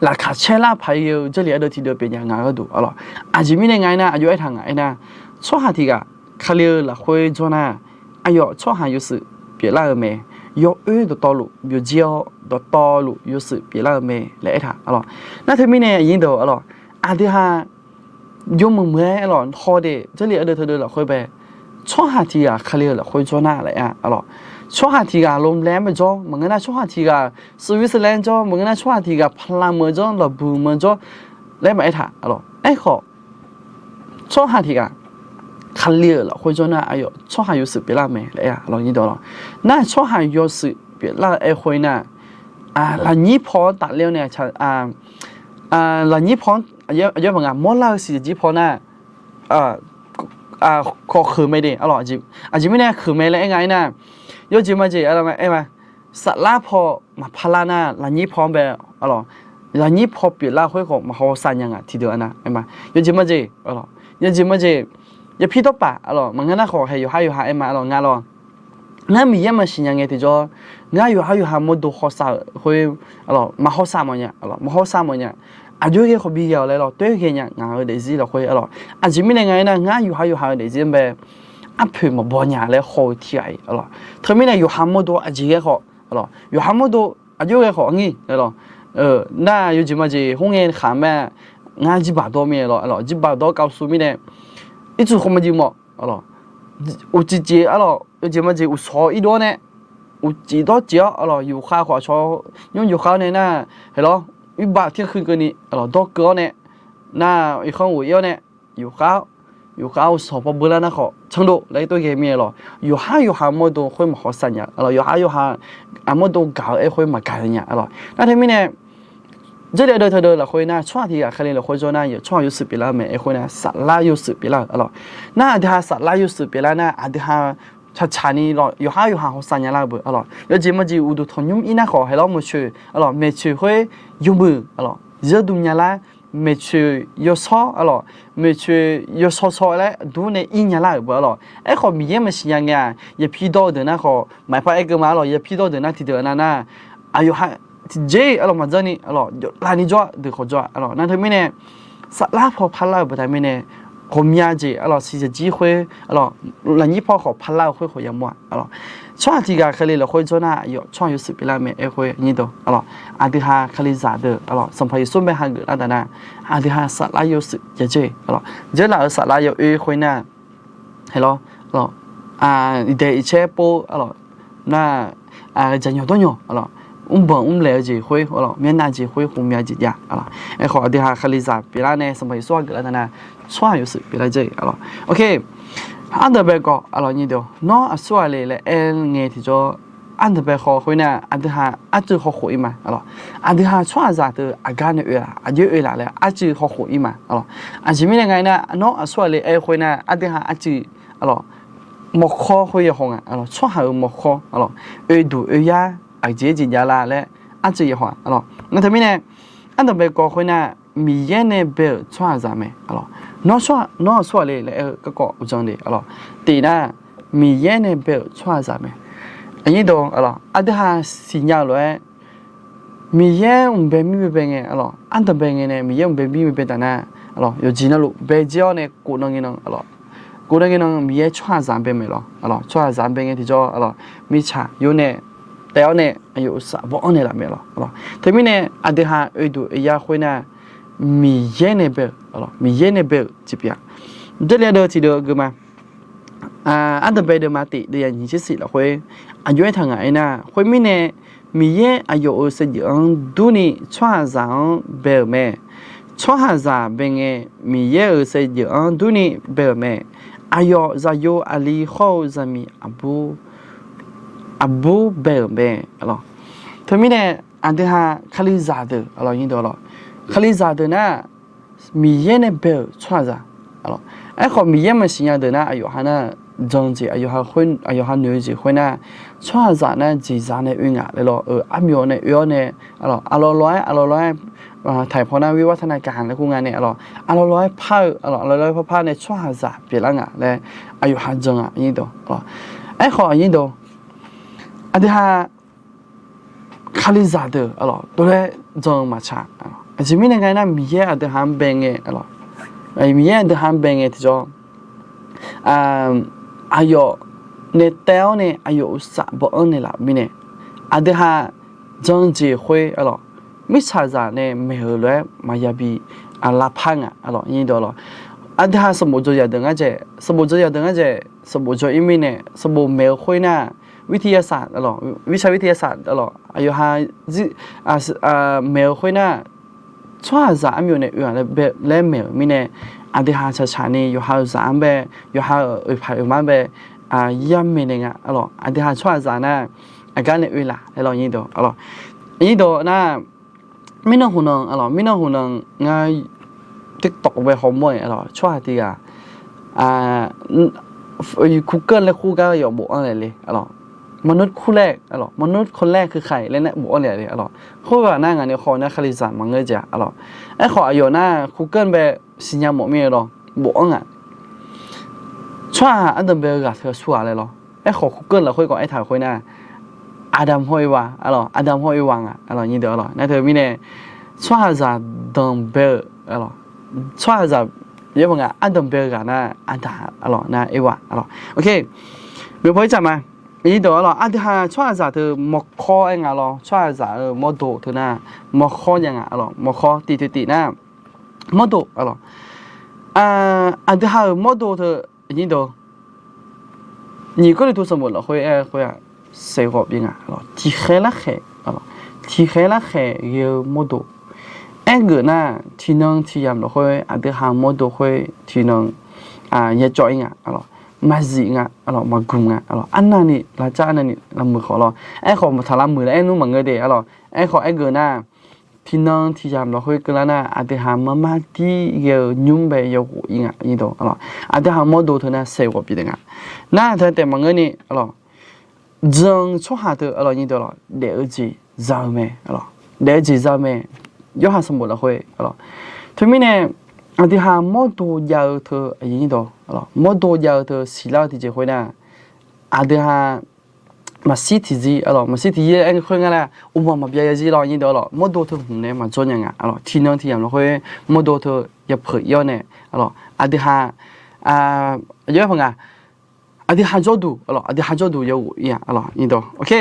laqkhaq caer lar paq-ir-eu Jarlif ardeuv tiqdeuv pyeuf nya ngaq gharduq, arlawq. Aqjeq mirnae nga aernar, aqjox-aer taq ngaq aernar, tsawrhaq tiq ghaq Kali-eu lafkhoer jawr nar, aqyawf tsawrhaq yawshuif pyeuflar-eu mae. yawoer dawqtawvluf byovjir-awr, dawqtawvluf yawshuif pyeuflar-eu mae laer aertaq arlawq. Nar teumirnae aqnyir deuq arlawq, aqdui ha yawmuiq muiq-aer arlawq, hawdaef Jarlif ardeuv teudeuv lafkhoer bae, tsawrhaq tiq ghaq Kali-euq lafkhoer jawr nar laer arlawq. Tsawrhaq tiq ghaq Lomlaer maqjawr, maqngeur nar tsawrhaq tiq ghaq Switzerland jawr, maqngeur nar tsawrhaq tiq ghaq Palamuiq jawr, Laqbuq meuq jawr laer maqaer taq arlawq. Aerkhawf, tsawrhaq tiq ghaq Kali-euq lafkhoer jawr nar, aqyawf tsawrhaq yawshuif pyeuflar-eu mae laer arlawq, nyir dawq arlawq. Nar tsawrhaq yawshuif pyeuflar-eu aerkhoer nar, lafnyir paw-anr tafler-awr nae, lafnyir paw-anr aqyawf maqnga mawrlar-eu siqjir paw nar, khawf kheuq mae de arlawq. Aqjeq mirnae kheuq mae laer aer nga aernar, yawjeq majeq arlawq aer ma, saflar paw maqpar lar nar lafnyir paw-anr bae arlawq, lafnyir paw pyeuflar khoer khawf maqhaw sav nya nga tiqdeuq arnar aer ma. Yawjeq majeq arlawq, yawjeq majeq, yapir dawrpaf arlawq, maqngeur nar khawf hae yawqhar yawqha aer ma arlawq, ngar lawr. Ngar Miqyaer maqsiq nya ngae tiqjawr, ngar yawqhar yawqha mawrdo hawsav-euq khoer arlawq, maqhaw sav mawf nya arlawq, maqhaw sav mawf nya. Aqjox ghae khawf bi ghae-awq laer arlawq, toer ghae nya ngaq-euq daefzir lafkhoer arlawq. Aqjeq mirnae nga aernar, ngar yawqhar yawqha-euq daefzir-anr bae arpoeq maqbaw nya laer haw-eu tiq ghaq-iq arlawq. Teumirnae yawqha mawrdo aqjeq ghae khawf arlawq, yawqha mawrdo aqjox ghae khawf arngir arlawq, nar yawjeq majeq khoerngae khaq mae, ngar jirbaq dawr mir-a arlawq, jirbaq dawr kavsuv mirnae, ircuf khawf maqjeq mawf arlawq, uqcif cif arlawq, yawjeq majeq uqshawq irdov-awr nae, uqcif dawr cif-awr arlawq, yufkhav khawf aqcawq nymr yufkhav-awr nae nar, haeq lawr, irbaq tirkhuiq keuvni arlawq dawr keuv-awr nae, nar irkhanr ghof ir-awr nae, yufkhav, yufkhav uqshawq paw beular nar khawf canrdov laer toer ghae mir-a arlawq. Yawqhar yawqha mawrdo khoer maqhaw sav nya arlawq, yawqhar yawqha mawrdo gaq-eu aer khoer maqgaq nya arlawq. Nar teumirnae, Jarlif ardeuv teudeuv lafkhoer nar, tsawrhaq tiq ghaq Kali lafkhoer jawr nar, yawf tsawrhaq yawshuif pyeuflar-eu mae aer khoer nar, saflar yawshuif pyeuflar-euq arlawq. Nar aqdui ha saflar yawshuif pyeuflar nar, aqdui ha tsaqtsaq ni lawq, yawqhar yawqha haw sav nya lar-eu beuq arlawq. Yawjeq majeq uqduq tanqnymr ir nar khawf haeq lawr, meuqcoeq arlawq, maeqcoeq khoer yawmuiq arlawq, zeur dm nya lar, maeqcoeq yawshawr arlawq, maeqcoeq yawshaw shaw laer dur nae ir nya lar-euq beuq arlawq. Aerkhawf Miqyaer maqsiq nya ngae-aq, yapir dawr-eu deuq nar khawf maqpar aer keuv ma arlawq, yapir dawr-eu deuq nar tiqdeuq nar nar, aqyawf ha tiqjeq arlawq maqdzanr ni arlawq, yawflav ni jawr-a deuq khawf jawr-a arlawq. Nar teumirnae, saflar paw parlar-euq baqda mirnae, ghawqmya jeq arlawq, siqjir khoer arlawq, lafnyir paw khawf parlar-eu khoer khawf yamawr-a arlawq. Tsawrhaq tiq ghaq Kali lafkhoer jawr nar, aqyawf tsawrhaq yawshuif pyeuflar mae aer khoer nyir dawq arlawq. Aqdui ha Kalizaq deuq arlawq, Sanqpaq Yeqsur bae hageuf lar taf nar, aqdui ha saflar yawshuif jaejae arlawq, dzeurlaf-euq saflar yawoer khoer nar, haeq lawr, iqdaeq iqcaer pov arlawq, nar, jaqnyawq dawrnyawq arlawq, mrbanq mrlaeq-eu jeq khoer arlawq, myavnav jeq khoer ghawqmya jeq jav arlawq. Aerkhawf aqdui ha Kalizaq pyeuflar nae Sanqpaq Yeqsur hageuf lar taf nar, tsawrhaq yawshuif pyeuflar jaejae arlawq. Ok, ardanqbae kawv arlawq, nyir dawq, nawr aqsurghaq le laer aer ngae tiqjawr, ardanqbae kawv khoer nar aqdui ha arcuiv hawkhof ir ma arlawq. Aqdui ha tsawrhaqzaq teu aqgar nae oe laf, aqjox oe laf laer arcuiv hawkhof ir ma arlawq. Aqjeq mirnae nga aernar, nawr aqsurghaq le aer khoer nar aqdui ha arcuiv arlawq, mawrkawr khoer yahaw nga arlawq, tsawrhaq-euq mawrkawr arlawq, oeduq oeyar aqjeq jeq jav la laer arcuiv yahaw-a arlawq. Nar teumirnae, ardanqbae kawv khoer nar, Miqyaer nae bae-euq tsawrhaqzaq mae arlawq. Nawr aqsurghaq le laer aer-eu garkawv uqdzan le arlawq. Tiq nar, Miqyaer nae bae-euq tsawrhaqzaq mae. Aqnyir dawq arlawq, aqdui ha siqnya-eu lof-aer, Miqyaer mqbae mir bae bae ngae arlawq, ardanqbae ngae nae Miqyaer mqbae mir bae bae taf nar arlawq, yawqjeq navluf bae jir-awr nae kof nan ngae nan arlawq, kof nan ngae nan Miqyaer tsawrhaqzaq bae mae lawq arlawq. Tsawrhaqzaq bae ngae tiqjawr arlawq, mirtsaq yawr nae taev-awr nae aqyawf uqsaf baw-anr naeqlaf mae lawq arlawq. Teumirnae aqdui ha oeduq oeyar khoer nar, Miqyaer nae bae-euq arlawq, Miqyaer nae bae-euq jeq pyeuf-a. Jarlif ardeuv tiqdeuv geuf ma. Ardanqbae deuvma tiq deuv yaq nyiq tser shif lafkhoer aqjox aertaq ngaq aernar, khoermirnae Miqyaer aqyawf-euq saevdzeuf-anr durni tsawrhaqzaq-anr bae-euq mae. Tsawrhaqzaq bae ngae Miqyaer-euq saevdzeuf-anr durni bae-euq mae. Aqyawf zaqyo aqli hawr-eu zaqmiq aqbur bae-euq mae. Teumirnae aqdui ha Kalizaq deuq arlawq, nyir dawq arlawq, Kalizaq deuq nar Miqyaer nae bae-euq tsawrhaqzaq arlawq. Aerkhawf Miqyaer maqsiq nya deuq nar aqyawf ha nar jan jeq, aqyawf ha noeq-eu jeq khoer nar, tsawrhaqzaq nar jeqzaq nae oe ngaq laer lawr-eu, armyawf nae oe-awr nae arlawq, aqlawq lawq-aer aqlawq lawq-aer taqpaw nar werwar tar nav kaq laer kur nga nae arlawq, aqlawq lawq-aer par-eu arlawq, aqlawq lawq-aer parpar nae tsawrhaqzaq pyeuflar nga laer aqyawf ha jan-a, aqnyir dawq arlawq. Aerkhawf aqnyir dawq, aqdui ha Kalizaq deuq arlawq, dovlaer jan-eu maqtsaq. Aqjeq mirnae nga aernar, Miqyaer aqdui ha-anr bae ngae arlawq, Miqyaer aqdui ha-anr bae ngae tiqjawr, aqyawf nae taev-awr nae aqyawf uqsaf baw-anr naeqlaf mirnae Aqdui ha jan-eu jeq khoer, aqlawq, mirtsaqzaq nae maeq-euq lof-aer maqya bi lavpar nga, aqlawq, nyir deuq, aqlawq. Aqdui ha sanqbof dzawzaq deuq ngar dzaeq, sanqbof dzawzaq deuq ngar dzaeq, sanqbof dzaw-ir mirnae, sanqbof maeq-eu khoer nar, วิทยาศาสตร์, aqlawq, วิชาวิทยาศาสตร์, aqlawq, aqyawf ha maeq-eu khoer nar, tsawrhaqzaq armyov nae oe-aq laer maeq-euq mirnae, aqdui ha tsaqtsaq ni yawqha-euq zaq-anr bae, yawqha-euq oeqpaq oeqmar bae, yar maeqnaeq nga, aqlawq. Aqdui ha tsawrhaqzaq nar, aqgar nae oe laf laer lawr, nyir deuq, aqlawq. Nyir deuq nar, mirnan hmq nan, aqlawq, mirnan hmq nan ngar TikTok bae hawmawr-aer, aqlawq, tsawrhaq tiq ghaq คุณเกิล laer kur gar yawf bofanr le le, aqlawq. มนุษย์คนแรก, aqlawq, มนุษย์คนแรกคือใคร laer nar bofanr le le, aqlawq. Khoerghaq nar ngaq nae haw nar Kalizaq maqngeur jeq-a, aqlawq. Aerkhawf aqyawf nar คุณเกิล bae siqnya mawf mir-eu lawr, bofanr nga. Tsawrhaq ardanqbae-eu ghaq teu aqsur ghaq laer lawr. Aerkhawf คุณเกิล lafkhoer khawf aertaq-euq khoer nar, Aqdamq hawr Erwa, aqlawq, Aqdamq hawr Erwa nga, aqlawq, nyir deuq, aqlawq. Nar teu mirnae, tsawrhaqzaq danqbae-eu, aqlawq, tsawrhaqzaq yaerba nga ardanqbae-eu ghaq nar Aqdamq, aqlawq, nar Erwa, aqlawq. Ok, เดี๋ยวพอ ircaf ma. Nyir deuq, aqlawq, aqdui ha tsawrhaqzaq teu mawrkawr aer nga lawr, tsawrhaqzaq-euq mawrdo teu nar mawrkawr jav nga, aqlawq, mawrkawr tiq teu tiq nar mawrdo, aqlawq. Aqdui ha-euq mawrdo teu, nyir deuq, nyiq Gawrliqtu sanqbof lafkhoer aer-eu khoer-aq, saeqghawv bif nga, aqlawq, tiqkhaer larkhaeq, aqlawq, tiqkhaer larkhaeq ghae-eu mawrdo. Aergeuf nar, tiqnan tiqyamq lafkhoer aqdui ha mawrdo khoer tiqnan yacawv-ir nga, aqlawq, maqzif nga, aqlawq, maqgmq nga, aqlawq, arnavni lavcav, arnavni lavmuiq khawf lawr. Aerkhawf maqtaq lavmuiq laer aer nmr maqngeur de, aqlawq. Aerkhawf aergeuf nar, tiqnan tiqyamq lafkhoer keuvlar nar, aqdui ha marmar dir ghae-eu nymr bae yaghof-ir nga, nyir deuq, aqlawq. Aqdui ha mawrdo teu nar saeqghawv bif taef nga. Nar teu taef maqngeur ni, aqlawq, jan-eu tsawrhaq teu, aqlawq, nyir deuq, aqlawq, daef-eu jeq za-eu mae, aqlawq, daef-eu jeq za-eu mae. Yorhaq sanqbof lafkhoer, aqlawq. Teumirnae, aqdui ha mawrdo jav-eu teu, aqyuif nyir deuq, aqlawq, mawrdo jav-eu teu siqlar-eu tiqjeq khoer nar, aqdui ha maqshir tiqzir, aqlawq, maqshir tiqzir aer-eu khoer nga laer, uqmaf maqbyav yazir lawr, nyir deuq, aqlawq, mawrdo teu hmq nae maqjawr nya nga, aqlawq, tiqnan tiqyamq lafkhoer mawrdo teu yapeuq-ir-awr nae, aqlawq, aqdui ha, aqyawf nga, aqdui ha jawrduq, aqlawq, aqdui ha jawrduq yaghof-ir-a, aqlawq, nyir deuq. Ok,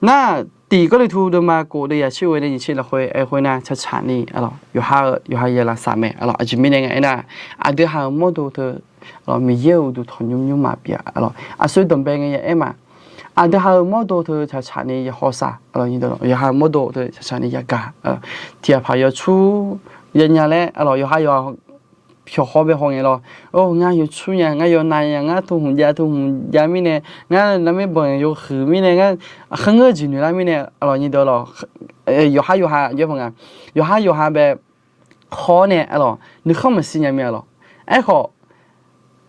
nar tiq Gawrliqtu deuvma kof deuvyaq tser ghoe nae nyiq tser lafkhoer aer-eu khoer nar, tsaqtsaq ni, aqlawq, yawqha-eu yawqha ya lavsav mae, aqlawq. Aqjeq mirnae nga aernar, aqdui ha-euq mawrdo teu, aqlawq, Miqyaer-euq uqduq tanqnymr nymrma pyeuf-a, aqlawq. Aqsur danqbae ngae ya aer ma. Aqdui ha-euq mawrdo teu tsaqtsaq ni ya hawsav, aqlawq, nyir deuq, yawqha-euq mawrdo teu tsaqtsaq ni yagaq, tiqghaq paq yawcur yanya laer, aqlawq, yawqha yawqha pyawq haw bae haw ngae lawr. Or, ngar yawcur nya, ngar yawnav nya, ngar teu hmq jav teu hmq jav mirnae, ngar lavmaer banq yawhuiq mirnae, ngar kharngeur jeq noeqlar mirnae, aqlawq, nyir deuq, aqlawq, yawqha yawqha, yawqha yawqha bae haw-awr nae, aqlawq, nuikhanr maqsiq nya mir, aqlawq. Aerkhawf,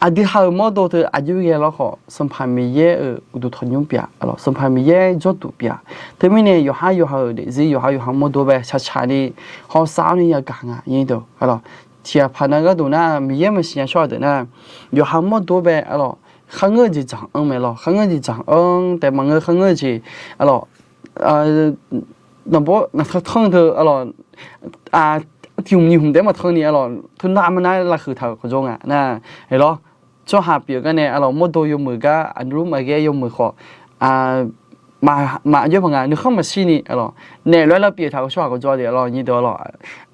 aqdui ha-euq mawrdo teu aqjox ghae lawr khawf, Sanqpaq Miqyaer-euq uqduq tanqnymr pyeuf-a, aqlawq, Sanqpaq Miqyaer jawrduq pyeuf-a. Teumirnae yawqha yawqha-euq daefzir yawqha yawqha mawrdo bae tsaqtsaq ni hawsav-awr nae yagaq nga, nyir deuq, aqlawq. Tiqghaq paq nav gharduq nar, Miqyaer maqsiq nya tsawrhaq deuq nar, yawqha mawrdo bae, aqlawq, kharngeur jeq dzaq-anr mae lawr, kharngeur jeq dzaq-anr taef maqngeur, kharngeur jeq, aqlawq, naqbawr naqtanr tanr teu, aqlawq, tiq hmq nyiq hmq taef-aer maqtanr ni, aqlawq, teunav maqnav lavhuiq taq-euq khawf jawr nga nar, aerlawr, tsawrhaq pyeuf gar nae, aqlawq, mawrdo yawmuiq gar, aqlur maqghae yawmuiq khawf, maqjawr paq nga, nuikhanr maqsiq ni, aqlawq, naef lof-aer lavpyeuf taq-euq tsawrhaq khawf jawr de, aqlawq, nyir deuq, aqlawq,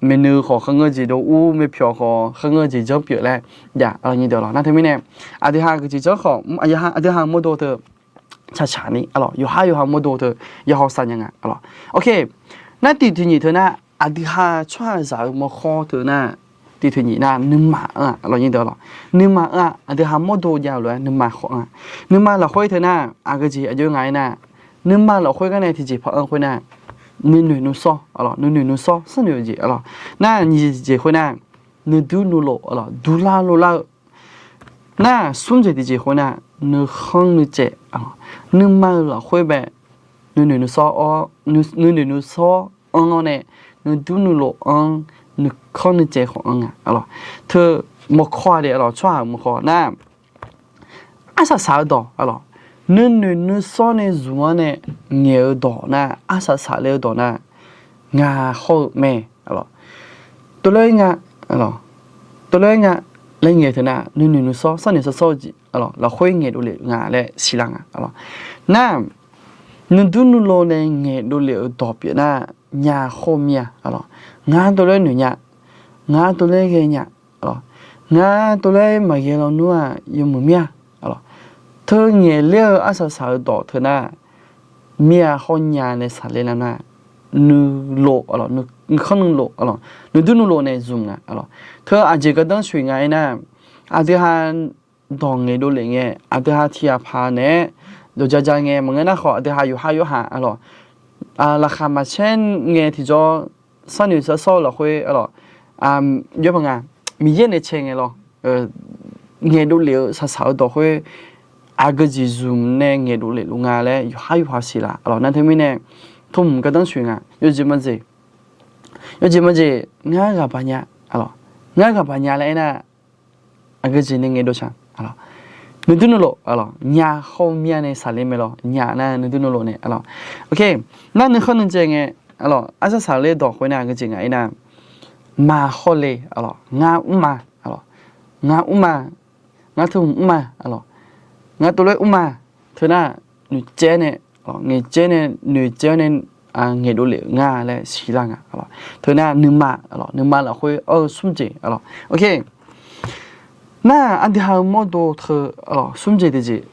maeqnui khawf kharngeur jeq dov ur, maepyawq khawf kharngeur jeq janr pyeuf laer jav, aqlawq, nyir deuq, aqlawq. Nar teumirnae, aqdui ha geujeq janr khawf, aqdui ha mawrdo teu tsaqtsaq ni, aqlawq, yawqha yawqha mawrdo teu ya hawsav nya nga, aqlawq. Ok, nar tiq tiq nyiq teu nar, aqdui ha tsawrhaqzaq-euq mawrkhawr teu nar, tiq tiq nyiq nar nuima-anr-aq, aqlawq, nyir deuq, aqlawq, nuima-anr-aq, aqdui ha mawrdo jav-eu lof-aer nuima khawf-anr-aq, nuima lafkhoer teu nar, aqgeu jeq aqjox nga aernar, nuima lafkhoer gar nae tiqjeq paq-anr khoer nar, nuinoeq nuisawr, aqlawq, nuinoeq nuisawr sanrnoeq-eu jeq, aqlawq. Nar nyiq jeq khoer nar, nuidur nuilof, aqlawq, durlar lorlar-eu. Nar smr jeq tiqjeq khoer nar, nuikhanr nuicaev, nuima-euq lafkhoer bae, nuinoeq nuisawr-awr, nuinoeq nuisawr anr-awr nae, nuidur nuilof anr, nuikhanr nuicaev khawf anr nga, aqlawq. Teu mawrkawr-a de, aqlawq, tsawrhaq-euq mawrkawr nar, arsaq saq-eu dawq, aqlawq, nuinoeq nuisawr nae zmq-anr nae ngaeq-eu dawq nar, arsaq saq ler-eu dawq nar, ngaq hawr-eu mae, aqlawq. Tov lof-aer nga, tov lof-aer nga laer ngaeq teu nar, nuinoeq nuisawr, sarnoeq sawrsawr-eu jeq, aqlawq, lafkhoer ngaeqdov lef nga laer siqlar nga, aqlawq. Nar Nuidur nuilov nae ngaeqdov lef-euq dawq pyeuf nar, nya khawr mir-a, ngar tov laer noeq nya, ngar tov laer ghae nya, ngar tov laer maqghae lawnmr-aq yawmuiq mir-a. Teu ngaeqler-eu arsaq saq-eu dawq teu nar, mir-a hawr nya nae saqler nar nar, nuilov, nuikhanr nuilov, nuidur nuilov nae zmq nga. Teu aqjeq gardanr shuif nga aernar, aqdui ha dawq ngaeqdov lef ngae, aqdui ha tiqghaq paq naeq-aer dawq ja ja ngae maqngeur nar khawf, aqdui ha yawqhar yawqha, laqkhaq maqcaer ngae tiqjawr, sharnoeq shar sawr-eu lafkhoer, jawr paq nga, Miqyaer nae cae ngae lawr, ngaeqdov lef-eu saq saq-eu dawq khoer, aqgeu jeq zmq nae ngaeqdov lef luf nga laer yawqhar yawqha siq laf. Nar teumirnae, tmq gardanr shuif nga, yawjeq majeq, yawjeq majeq ngar ghaq baq nya, ngar ghaq baq nya laer aernar, aqgeu jeq nae ngaeqdov shaq, nuidur nuilov, nya khawr mir-a nae saqler mae lawr, nya nar nuidur nuilov nae, nar nuikhanr nuijae ngae, arsaq saq ler dawq khoer nar aqgeu jeq nga aernar, maq khawr le, ngar mrma, ngar mrma, ngar teu mrma, ngar tov laer mrma, teu nar noeqcaev nae, ngaeqcaev nae, noeqcaev-awr nae ngaeqdov lef-eu nga laer siqlar nga. Teu nar nuima, nuima lafkhoer anr-eu smr jeq, nar aqdui ha-eu mawrdo teu smr jeq tiqjeq,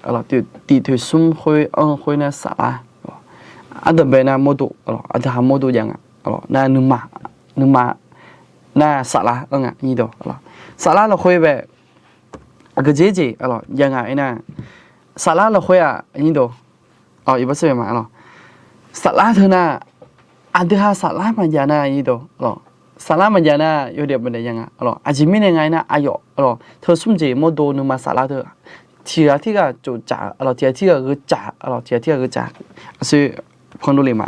tiq toeq smr khoer anr-eu khoer nar saflar, ardanqbae nar mawrdo, aqdui ha mawrdo jav nga, nar nuima, nuima, nar saflar anr nga, saflar lafkhoer bae, aqgeu jeq jeq jav nga aernar, saflar lafkhoer-aq, iqbax sar ma, saflar teu nar, aqdui ha saflar maqjav nar, saflar maqjav nar yawdaef baqdaef jav nga. Aqjeq mirnae nga aernar, aqyawf teu smr jeq mawrdo nuima saflar teu, tiqghaq tirghaq tsoftsaf-eu, tiqghaq tirghaq gheu tsaf, tiqghaq tirghaq gheu tsaf, aqsur panqdov le ma.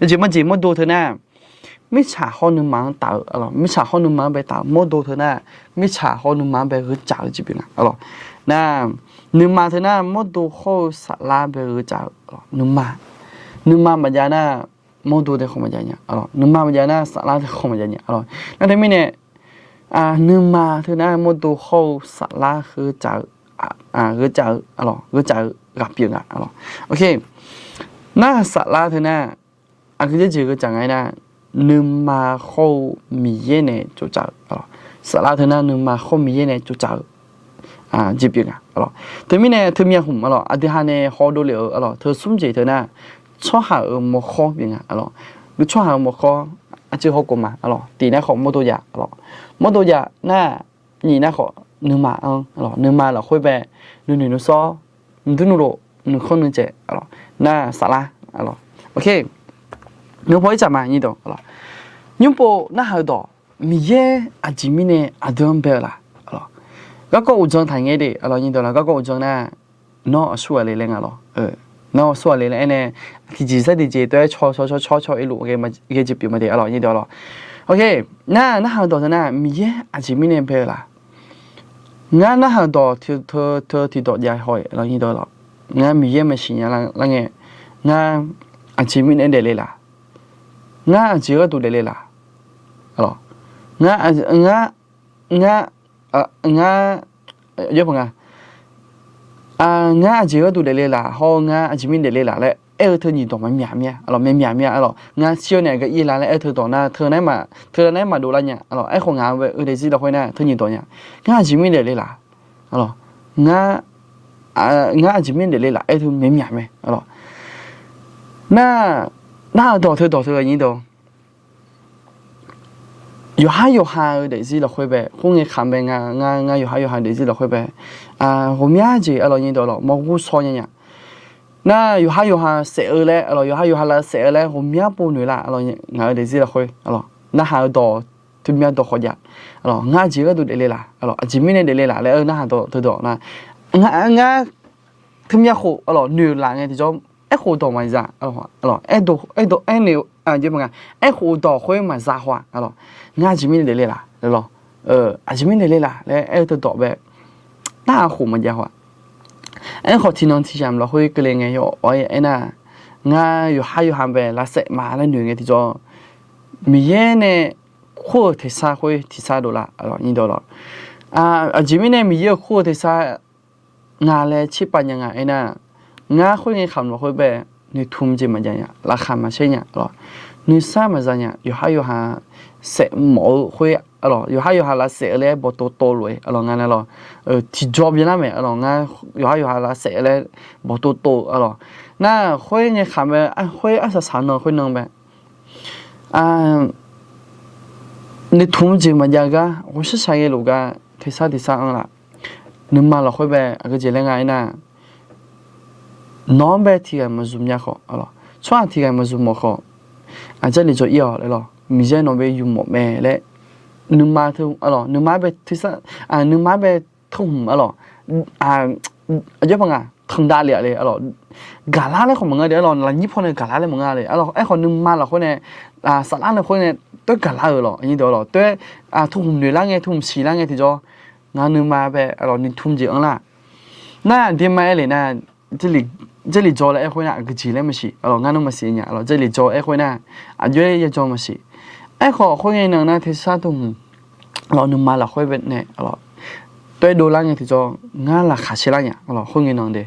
Yawjeq majeq mawrdo teu nar, mirtsaq hawr nuima-anr taf-eu, mirtsaq hawr nuima-anr bae taf-eu mawrdo teu nar, mirtsaq hawr nuima-anr bae gheu tsaf-eu jeq pyeuf nga. Nar, nuima teu nar mawrdo hawr-eu saflar bae gheu tsaf-eu, nuima, nuima maqjav nar, mawrdo tae khawf maqjav nya, nuima maqjav nar saflar tae khawf maqjav nya. Nar teumirnae, nuima teu nar mawrdo hawr-eu saflar gheu tsaf-eu, gheu tsaf-eu, gheu tsaf-eu ghaq pyeuf nga. Nar saflar teu nar, aqgeu jeq jeq gheu tsaf nga aernar, nuima hawr-eu Miqyaer nae tsoftsaf-eu, saflar teu nar nuima hawr Miqyaer nae tsoftsaf-eu jeq pyeuf nga. Teumirnae teumya hmq aqdui ha nae hawdov lef-eu teu smr jeq teu nar, tsawrhaq-euq mawrkhawr pyeuf nga. Tsawrhaq-euq mawrkhawr, aqceuq hawkhof ma, tiq nar khawf mawrdo jav, mawrdo jav nar, nyiq nar khawf nuima-anr, nuima lafkhoer bae, nuinoeq nuisawr, nuidur nuilov, nuikhanr nuijae, nar saflar, nuipaw irtsaq ma, nymrpov narhaq-eu dawq, Miqyaer aqjeq mirnae aqdui-anr bae-eu la? Garkawv uqdzan taqngae de, garkawv uqdzan nar, nawr aqsur ghaq le laer nga lawr. Nawr aqsur ghaq le laer aernae, tiqjeq sar tiqjeq tov-aer caw caw caw caw caw irluf ghae jeq pyeuf ma de, nar narhaq-eu dawq teu nar, Miqyaer aqjeq mirnae bae-eu la? Ngar narhaq-eu dawq teu tiqdawq jav haw-iq, ngar Miqyaer maqsiq nya lar ngae, ngar aqjeq mirnae daefle la? Ngar aqjeq gharduq daefle la? Ngar, ngar, ngar, ngar, nga, ngar aqjeq gharduq daefle la, hawr ngar aqjeq mirnae daefle la laer aer-eu teu nyiq dawq maqmyaq mir-a, maqmyaq mir-a. Ngar shir-awr nae aqgeu ir la laer aer-eu teu dawq nar, teu nar, teu nar maqdov lar nya. Aerkhawf ngaq-eu daefzir lafkhoer nar teu nyiq dawq nya. Ngar aqjeq mirnae daefle la? Ngar, ngar aqjeq mirnae daefle la aer-eu teu maqmyaq mae. Nar, nar-eu dawq teu dawq teu aqnyir dawq yawqhar yawqha-eu daefzir lafkhoer bae, khoerngae kaq bae nga, ngar, ngar yawqhar yawqha-eu daefzir lafkhoer bae, ghawqmya jeq aqlawq nyi dawq lawq mawrghu shaw nya nya. Nar yawqhar yawqha saef-eu laer, aqlawq yawqhar yawqha lavsaef-eu laer ghawqmya pov noeq lar, aqlawq ngaq-eu daefzir lafkhoer, aqlawq narhaq-eu dawq teumya dawq khawf jav, aqlawq ngar aqjeq gharduq daefle laq, aqlawq aqjeq mirnae daefle laq laer aer-eu narhaq dawq teudawq nar, ngar teumya khof aqlawq noeq laf ngae tiqjawr, aerkhof dawq maqza, aqlawq aerdawq, aerdawq aernoeq, aerkhof dawq khoer maqza haw-aq, aqlawq ngar aqjeq mirnae daefle laq laer lawr, aqjeq mirnae daefle laq laer aer-eu teudawq bae, narhaq khof maqjav haw-aq. Aerkhawf tiqnan tiqyamq lafkhoer keuvle ngae yawf-awr aernar, ngar yawqhar yawqha bae lavsaef ma laer noeq ngae tiqjawr, Miqyaer nae kur-euq tersar khoer tiqsar dovlar, aqlawq nyi dawq lawq. Aqjeq mirnae Miqyaer-euq kur-eu tersar nga laer tserpav nya nga aernar, ngar khoerngae khamq lafkhoer bae noeqtmq jeq maqjav nya, laqkhaq maqcaer nya lawq. Nuisar maqza nya, yawqhar yawqha saef mawf-eu khoer lawq, yawqhar yawqha lavsaef-eu laer bawqtov tov lof-aer lawq, ngar nar lawq, tiqjawr byanlar mae lawq, ngar yawqhar yawqha lavsaef-eu laer bawqtov tov-eu lawq. Nar khoer ngae khaq mae, khoer arsaq saq nan khoer nan mae. Noeqtmq jeq maqjav gar, ghawqshaq shaq ghae luf gar tersar tersar anr laf. Nuima lafkhoer bae aqgeu jeq laer nga aernar, nawq-anr bae tiqghaq maqzmq nya khawf, tsawrhaq tiqghaq maqzmq mawf khawf, aqjeq le jawr-ir-awq laer lawq, Miqyaer nawq bae yufmawf mae laer, nuima teu, nuima bae tersar, nuima bae teu hmq-a lawq, aqjox paq nga tanqdav le-a le lawq, gaqlar laer khawf maqnga de lawq, lafnyir paw nae gaqlar laer maqnga le lawq, aerkhawf nuima lafkhoer nae, saflar lafkhoer nae toer gaqlar-euq lawq, aqnyir deuq lawq, toer teu hmq noeqlar ngae, teu hmq siqlar ngae tiqjawr, ngar nuima bae lawq noeqtmq jeq anr lar. Nar aqdirma aer le nar, Jarlif jawr laer aer khoer nar aqgeu jeq laer maqsiq lawq, ngar nmr maqsiq nya lawq, Jarlif jawr aer khoer nar, aqjox-aer yajawr maqsiq. Aerkhawf khoerngae nan nar tersar teu hmq lawq, nuima lafkhoer nae lawq, toer dovlar ngae tiqjawr, ngar laqkhaq caerlar nya lawq, khoerngae nan de.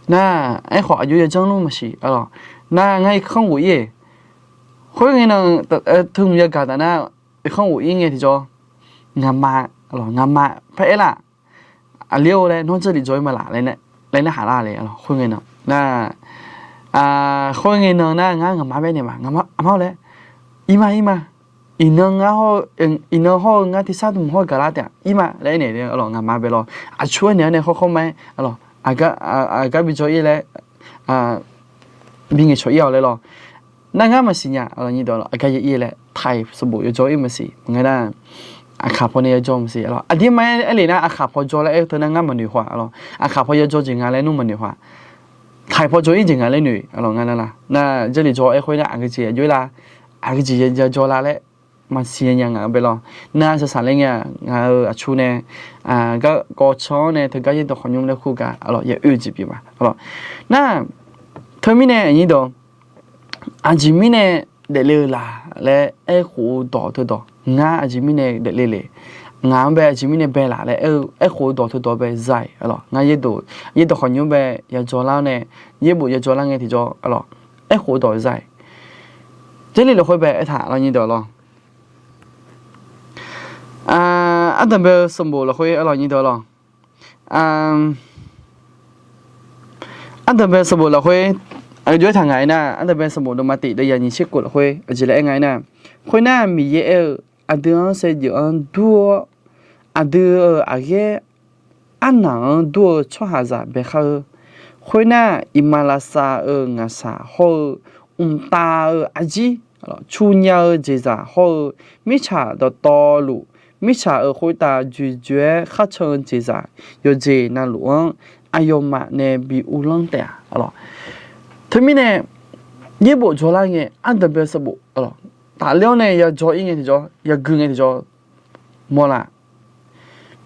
Nar aerkhawf aqjox yajanr nmr maqsiq lawq. Nar ngar irkanr ghof-ir-eq, khoerngae nan teu hmq yagaq taf nar, irkanr ghof-ir ngae tiqjawr, ngaqma, ngaqma par aer laf, aqli-or laer, nawr Jarlif jawr-ir ma laf laer narhaq lar le lawq, khoerngae nan nar, khoerngae nan nar ngar ngaqma bae naeq ma, aqma-or laer, ir ma ir ma, iqnan ngar hawr-eu, iqnan hawr-eu ngar tersar teu hmq hawr-eu gaqlar taef-a, ir ma laer aernaeq lawq, ngaqma bae lawq, aqcur-aer naeq-anr nae khawr khawr ma-aer lawq, aqgar bijawr-ir laer, bingaeq cawq-ir-awq laer lawq. Nar ngar maqsiq nya, aqgar ya-ir laer taiq sanqbof yawjawr-ir maqsiq, maqngeur nar, aqkaq paw nae yawjawr maqsiq lawq. Aqdirma aer le nar, aqkaq paw jawr laer aer-eu teu nar ngar maqnoeq haw lawq, aqkaq paw yawjawr jeq nga laer nmr maqnoeq haw, taiq paw jawr-ir jeq nga laer noeq lawq, ngar nar la. Nar Jarlif jawr aer khoer nar aqgeu jeq aqjox-ir la, aqgeu jeq yajawr la laer maqsiq nya ngaq-anr bae lawq. Nar saqsaq laer ngae-a, ngaq-euq aqcur nae garkawv can-anr nae teugar yaerdawq khawqnymr laer kur gar lawq, ya oe-eu jeq pyeuf ma lawq. Nar teumirnae aqnyir dawq, aqjeq mirnae daefle-eu laq laer aerkhof-eu dawq teudawq, ngar aqjeq mirnae daefle le, ngaq-anr bae aqjeq mirnae bae laf laer aerkhof-eu dawq teudawq bae za-iq lawq. Ngar yaerdawq khawqnymr bae yajawr lar-awr nae, yaerbof yajawr lar ngae tiqjawr lawq, aerkhof-eu dawq za-iq. Jarlif lafkhoer bae aertaq lawq, nyir dawq lawq. Ardanqbae-eu sanqbof lafkhoer lawq, nyir dawq lawq. Ardanqbae sanqbof lafkhoer aqjox-aer taq ngaq-aer nar, Ardanqbae sanqbof deuvma tif deuv yaq nyiq tser khof lafkhoer aqjeq laer aer nga-aer nar, khoernar Miqyaer aer-eu, aqdui-anr saevdzeuf-anr dur-awr, aqdui-euq aqghaer arnaq-anr dur-eu tsawrhaqzaq bae khar-eu, khoernar iqmalavshav-eu ngaqshaq hawr-eu, mqtav-eu arjir, cu nya-eu jeqzaq hawr-eu, mirtsaq dawqtawvluf, mirtsaq-euq khoertav joeqjoeq-aer kharcan-eu jeqzaq yawqjeq navluf-anr aqyawfmaf nae bi uvlanr taef-a lawq. Teumirnae yaerbof jawrlar ngae, Ardanqbae sanqbof tafler-awr nae yajawr-ir ngae tiqjawr, yagui ngae tiqjawr, mawrlaf.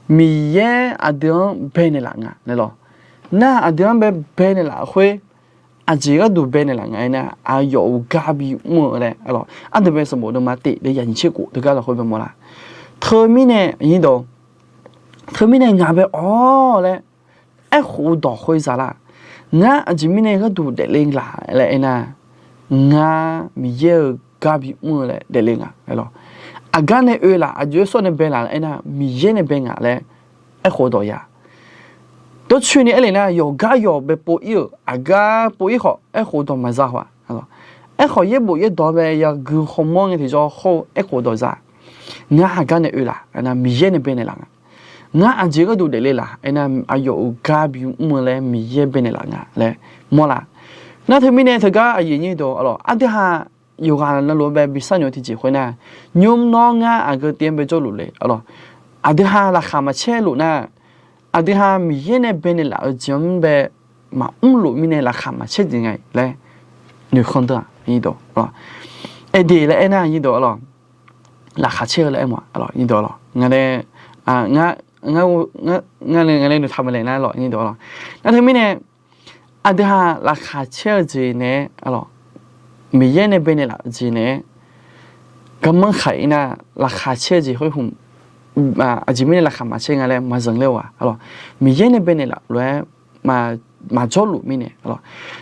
Miqyaer aqdui-anr baenaeq laf nga laer lawq. Nar aqdui-anr bae baenaeq laf khoer, aqjeq gharduq baenaeq laf nga-aer nar, aqyawf-euq gar bimr-eu laer lawq. Ardanqbae sanqbof deuvma tif deuv yaq nyiq tser khof teugar lafkhoer bae mawrlaf. Teumirnae nyir dawq, teumirnae ngaq bae awr laer aerkhof-eu dawq khoer za lar. Ngar aqjeq mirnae gharduq daefle laf laer aernar, ngar Miqyaer-euq gar bimr-eu laer daefle nga laer lawq. Aqgar nae oe laf, aqjox-aer sawr nae bae laf laer aernar, Miqyaer nae bae nga laer aerkhof-eu dawq ya. Dawrcoeni aer le nar, yawqgar yawq bae pov-ir-euq, aqgar pov-ir khawf aerkhof-eu dawq maqza haw-aq. Aerkhawf yaerbof yaerdawq bae yagui hawmawr ngae tiqjawr hawr-eu aerkhof-eu dawq za. Ngar aqgar nae oe laf aernar, Miqyaer nae baenaeq laf nga. Ngar aqjeq gharduq daefle laf aernar, aqyawf-euq gar bimr-eu laer Miqyaer baenaeq laf nga laer mawrlaf. Nar teumirnae teugar aqyuif nyir dawq lawq, aqdui ha yawqghaq navluf-anr bae bi sharnoeq-eu tiqjeq khoernar, nymr nawr ngar aqgeu tiv-anr bae jawrluf le lawq. Aqdui ha laqkhaq maqcaer luf nar, aqdui ha Miqyaer nae baenaeq laf-eu jeq-anr bae maqmr luf mirnae laqkhaq maqcaer jeq nga laer noeqkhanq deuq-aq, nyir dawq lawq. Aerdeq laer aernar, nyir dawq lawq, laqkhaq caer-eu laer aer mawf-aq, nyir dawq lawq. Ngaq nae, ngaq nae noeqtaq maqlaeq nar lawq, nyir dawq lawq. Nar teumirnae aqdui ha laqkhaq caer-eu jeq naeq-aer lawq, Miqyaer nae baenaeq laf-eu jeq naeq-aer garmanr khaq-ir nar, laqkhaq caer-eu jeq khoer hmq aqjeq mirnae laqkhaq maqcaer nga laer maqzanq ler-eu-aq lawq. Miqyaer nae baenaeq laf lof-aer maqjawrluf mirnae lawq.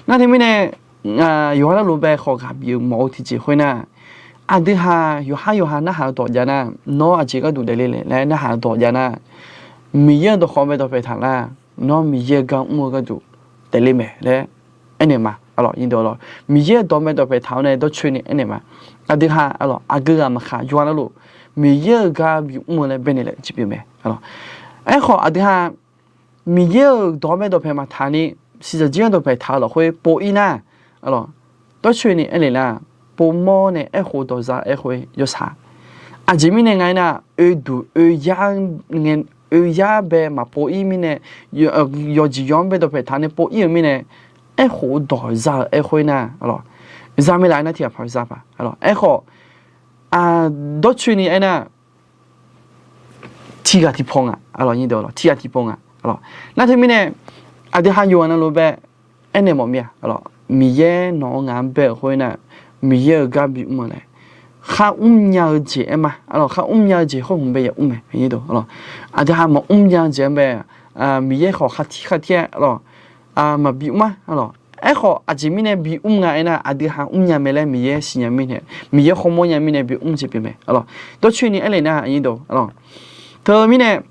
Nar teumirnae yawqha navluf bae khawf ghaq bif-eu mawf-eu tiqjeq khoernar, aqdui ha yawqhar yawqha narhaq-eu dawq jav nar, nawr aqjeq gharduq daefle le laer narhaq-eu dawq jav nar, Miqyaer-euq dawqkhawq bae dawqpae taq nar, nawr Miqyaer-euq gar mr-eu gharduq daefle mae laer aernaeq ma. Aqlawq, Miqyaer-euq dawq bae dawqpae taq-awr nae dawrcoeni aernaeq ma. Aqdui ha aqlawq, aqgeu ghaq maqkhaq yawqha navluf Miqyaer-euq gar bimr-eu laer baenaeq laer jeq pyeuf mae. Aerkhawf aqdui ha Miqyaer-euq dawq bae dawqpae maqtaq ni, siqdzaq jir-anr dawqpae taq-eu lafkhoer pov-ir nar, aqlawq, dawrcoeni aernaeq nar, povmawr nae aerkhof dawq za-eu aerkhoer yawshaq. Aqjeq mirnae nga aernar, oeduq oe oeyar bae maqpov-ir mirnae, yawqjeq yawq-anr bae dawqpae taq nae pov-ir-euq mirnae, aerkhof dawq za-eu aerkhoer nar, aqlawq, za mae laf nar tiq ghaq paq za paq. Aerkhawf, dawrcoeni aernar, tiq ghaq tiqpawf nga, aqlawq, tiq ghaq tiqpawf nga. Nar teumirnae, aqdui ha yawqha navluf bae aernaeq mawf mir-a, aqlawq, Miqyaer nawq-anr ngaq-anr bae-euq khoer nar, Miqyaer-euq gar bimr-eu laer, khar mrnya-eu jeq aer ma, aqlawq, khar mrnya-eu jeq khoer hmq bae ya mr mae, aqlawq. Aqdui ha maqmr nya-eu jeq-anr bae, Miqyaer khawf khar tir khar tir-aer, aqlawq, maqbi mr-a, aqlawq. Aerkhawf aqjeq mirnae bimr nga aernar, aqdui ha mrnya mae laer Miqyaer siqnya mirnae, Miqyaer hawmawr nya mirnae bimr jeq pyeuf mae, aqlawq. Dawrcoeni aernaeq nar, aqlawq, teumirnae,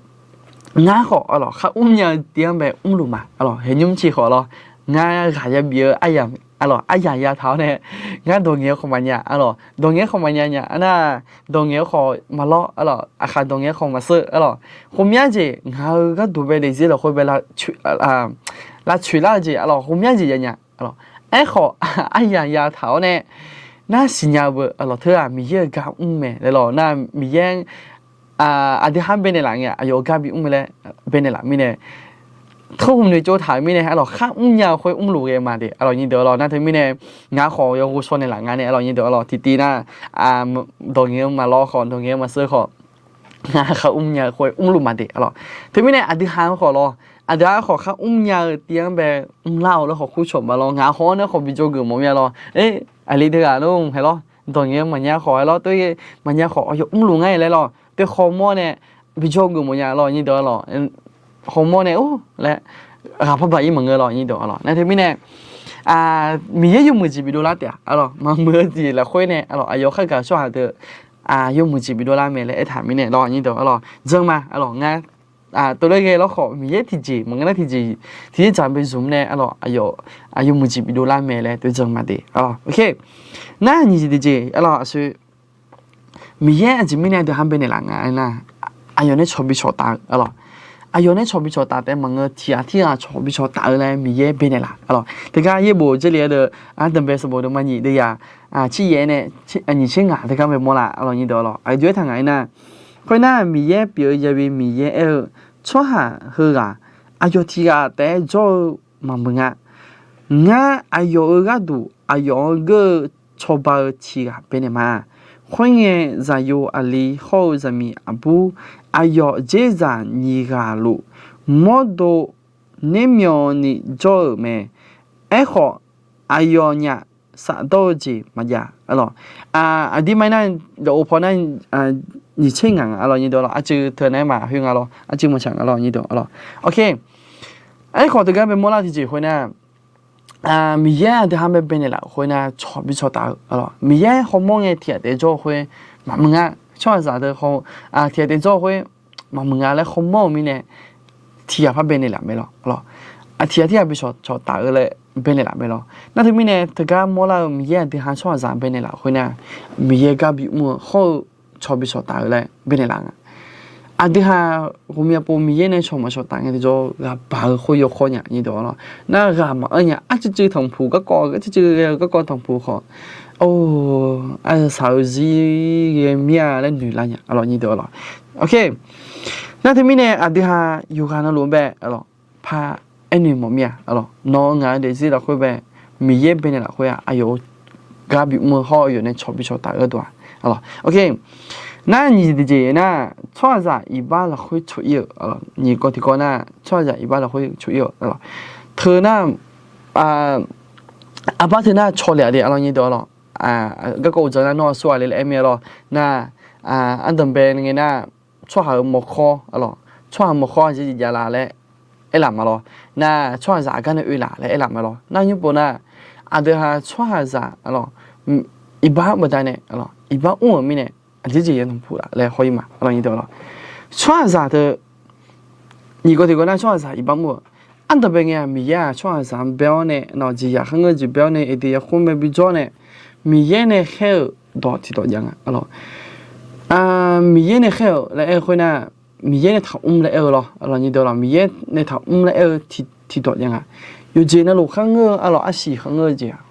ngar khawf, aqlawq, khar mrnya-eu tiv-anr bae mrluf ma, aqlawq, haeqnymr ciq khawf lawr, ngar ghaq yabif-eu aryamq, aqlawq, aryamq yataq-awr nae, ngar dawq ngaeq-eu khawf maqnya, aqlawq, dawq ngaeq-eu khawf maqnya nya, aqnar, dawq ngaeq-eu khawf maqlawr, aqlawq, aqkhaq dawq ngaeq-eu khawf maqseur, aqlawq, khoermyanr jeq ngaq-euq gharduq bae daefzir lafkhoer bae lavcoeq lar-eu jeq, aqlawq, khoermyanr jeq yanya, aqlawq. Aerkhawf, aryamq yataq-awr nae, nar siqnya-eu beu, aqlawq, teu-aq Miqyaer-euq gar mr mae laer lawq, nar Miqyaer aqdui ha-anr baenaeq laf ngae aqyawf-euq gar bimr mae laer baenaeq laf mirnae, tawr hmq noeqtsov taq-euq mirnae, aqlawq, khar mrnya-eu khoer mrluf ghae ma de, aqlawq, nyir deuq-awr lawq. Nar teumirnae, ngaq khawf yawghovshaw naeqlaf nga nae, aqlawq, nyir deuq-awr lawq, tiqtiv nar, dawq ngaeq-eu maqlawr khawf, dawq ngaeq-eu maqseur khawf, ngar khar mrnya-eu khoer mrluf ma de, aqlawq. Teumirnae aqdui ha-anr khawf lawr, aqdui ha khawf khar mrnya-eu tiv-anr bae mrlar-awq laer khawf kurcawq ma lawr, ngaq khawf-anr nae khawf bi dzawgeuf mawf mir-a lawr. Aer, aqli deuq ghaq lor hae lawr, dawq ngaeq-eu maqnya khawf hae lawr, tov-aer maqnya khawf aqyawf mrluf ngar-aer laer lawr, teu hawmawr nae bi dzawgeuf mawfnya lawr, nyir deuq-awr lawq. Hawmawr nae or laer ghaq parbaq-ir maqngeur lawr, nyir deuq-awr lawq. Nar teumirnae, Miqyaer yawmuiq jeq bidov lar taef-a, aqlawq, maqmuiq-eu jeq lafkhoer nae, aqlawq, aqyawf khargaq tsawrhaq deuq yawmuiq jeq bidov lar mae laer aertaq mirnae lawr, nyir deuq-awr lawq. Janr ma, aqlawq, ngar tov laer ghae lawrkhawf Miqyaer tiqjeq maqngeur nar tiqjeq, tiqjeq dzaq bae zmq nae, aqlawq, aqyawf yawmuiq jeq bidov lar mae laer tov janr ma de, aqlawq. Nar nyiq jeq tiqjeq, aqlawq, aqsur Miqyaer aqjeq mirnae aqdui ha-anr baenaeq laf nga aernar, aqyawf nae cawq bi cawq taf-eu, aqlawq, aqyawf nae cawq bi cawq taf taef maqngeur, tiq ghaq tirghaq cawq bi cawq taf-eu laer Miqyaer baenaeq laf, aqlawq. Teugar yaerbof Jarlif-anr deuq, Ardanqbae sanqbof deuq ma nyiq deuq yaq, aqcir yaef-aer nae, nyiq tser ngaq teugar bae mawrlar, aqlawq, nyir deuq-awr lawq. Aqjox-aer taq ngaq aernar, khoernar Miqyaer pyeuf-eu yabi Miqyaer aer-eu, tsawrhaq heughaq aqyawf tiq ghaq taef-aer jawr-eu maqmuiq nga. Ngar aqyawf-euq gharduq aqyawf-anr geur-eu cawba-eu tiq ghaq baenaeq ma. Khoerngae, zaqyo aqli hawr-eu zaqmiq aqbur, aqyawf dzerzaq nyiq ghaq luf mawrdo nermyawvni jawr-euq mae. Aerkhawf, aqyawfnyaf shafdawr-eu jeq maqjav, aqlawq. Aqdirma nar, dawq-eu paw nar, nyiq tser ngaq nga, aqlawq, nyir deuq-awr lawq. Aqcuiv teu nar-aer maqhoer nga lawr, aqcuiv maqshaq nga lawr, nyir deuq-awr lawq. Oke. Aerkhawf, teugar bae mawrlar tiqjeq khoernar, Miqyaer aqdui ha-anr bae baenaeq laf khoernar, cawq bi cawq taf-eu, aqlawq, Miqyaer hawmawr ngae tiq ghaq taef jawr-eu khoer maqmuiq nga. Tsawrhaqzaq deuq tiq ghaq taef jawr-eu khoer maqmuiq nga laer hawmawr-euq mirnae, tiq ghaq par baenaeq laf mae lawr, aqlawq. Tiq ghaq tirghaq bi cawq cawq taf-eu laer baenaeq laf mae lawr. Nar teumirnae teugar mawrlar-eu Miqyaer aqdui ha tsawrhaqzaq baenaeq laf khoernar, Miqyaer gar bimr-eu hawr-eu cawq bi cawq taf-eu laer baenaeq laf nga. Aqdui ha ghawqmya pov Miqyaer nae cawq maqcawq taf ngae tiqjawr ghaq baq-eu khoer yawkawr nya, nyir deuq-awr lawq. Nar ghaq maqanr nya, arcuiv cuiv tanqpuq garkawv, arcuiv cuiv garkawv tanqpuq khawf, or, arsaq-eu zir ghae mir-a laer noeq lar nya, aqlawq, nyir deuq-awr lawq. Oke. Nar teumirnae aqdui ha yawqghaq navluf bae, aqlawq, par aernoeq mawf mir-a, aqlawq, nawq-eu ngaq-eu daefzir lafkhoer bae, Miqyaer baenaeq lafkhoer-aq, aqyawf-eu gar bimr-eu hawr-eu yawf nae cawq bi cawq taf-eu gharduq-aq, aqlawq. Oke. Nar nyiq jeq nar, tsawrhaqzaq iqbax lafkhoer coq-ir-euq, nyiq kawv tiqkawv nar, tsawrhaqzaq iqbax lafkhoer coq-ir-euq, aqlawq. Teu nar, aqbar teu nar cawq le-aq de, aqlawq, nyir deuq-awr lawq. Garkawv uqdzan nar nawr aqsur ghaq le laer aer mir-a lawr. Nar, ardanqbae ngae nar, tsawrhaq-euq mawrkawr, aqlawq, tsawrhaq mawrkawr aqjeq jav laf laer aerlaf ma lawr. Nar tsawrhaqzaq aqgar nae oe laf laer aerlaf ma lawr. Nar nymr pov nar, aqdui ha tsawrhaqzaq, aqlawq, iqbax baqdanae, aqlawq, iqbax mr-euq mirnae, aqjeq jeq ya tanqpuq laf laer haw-ir ma, aqlawq, nyiq deuq, aqlawq. Tsawrhaqzaq teu, nyiq gawr tiq gawr nar tsawrhaqzaq iqbax mr-euq. Ardanqbae ngae-aq, Miqyaer-aq tsawrhaqzaq-anr bae-awr nae, aqlawq, jeqzaq kharngeur jeq bae-awr nae, Eqdeq yarkhmr bae bijawr nae, Miqyaer nae khaer-euq dawq tiqdawq jav nga, aqlawq. Miqyaer nae khaer-euq laer aer-eu khoernar, Miqyaer nae taqmr laer aer-eu lawr, aqlawq, nyiq deuq, aqlawq, Miqyaer nae taqmr laer aer-eu tiqdawq jav nga. Yawqjeq navluf kharngeur-eu, aqlawq, arsiq kharngeur-eu jeq-aq,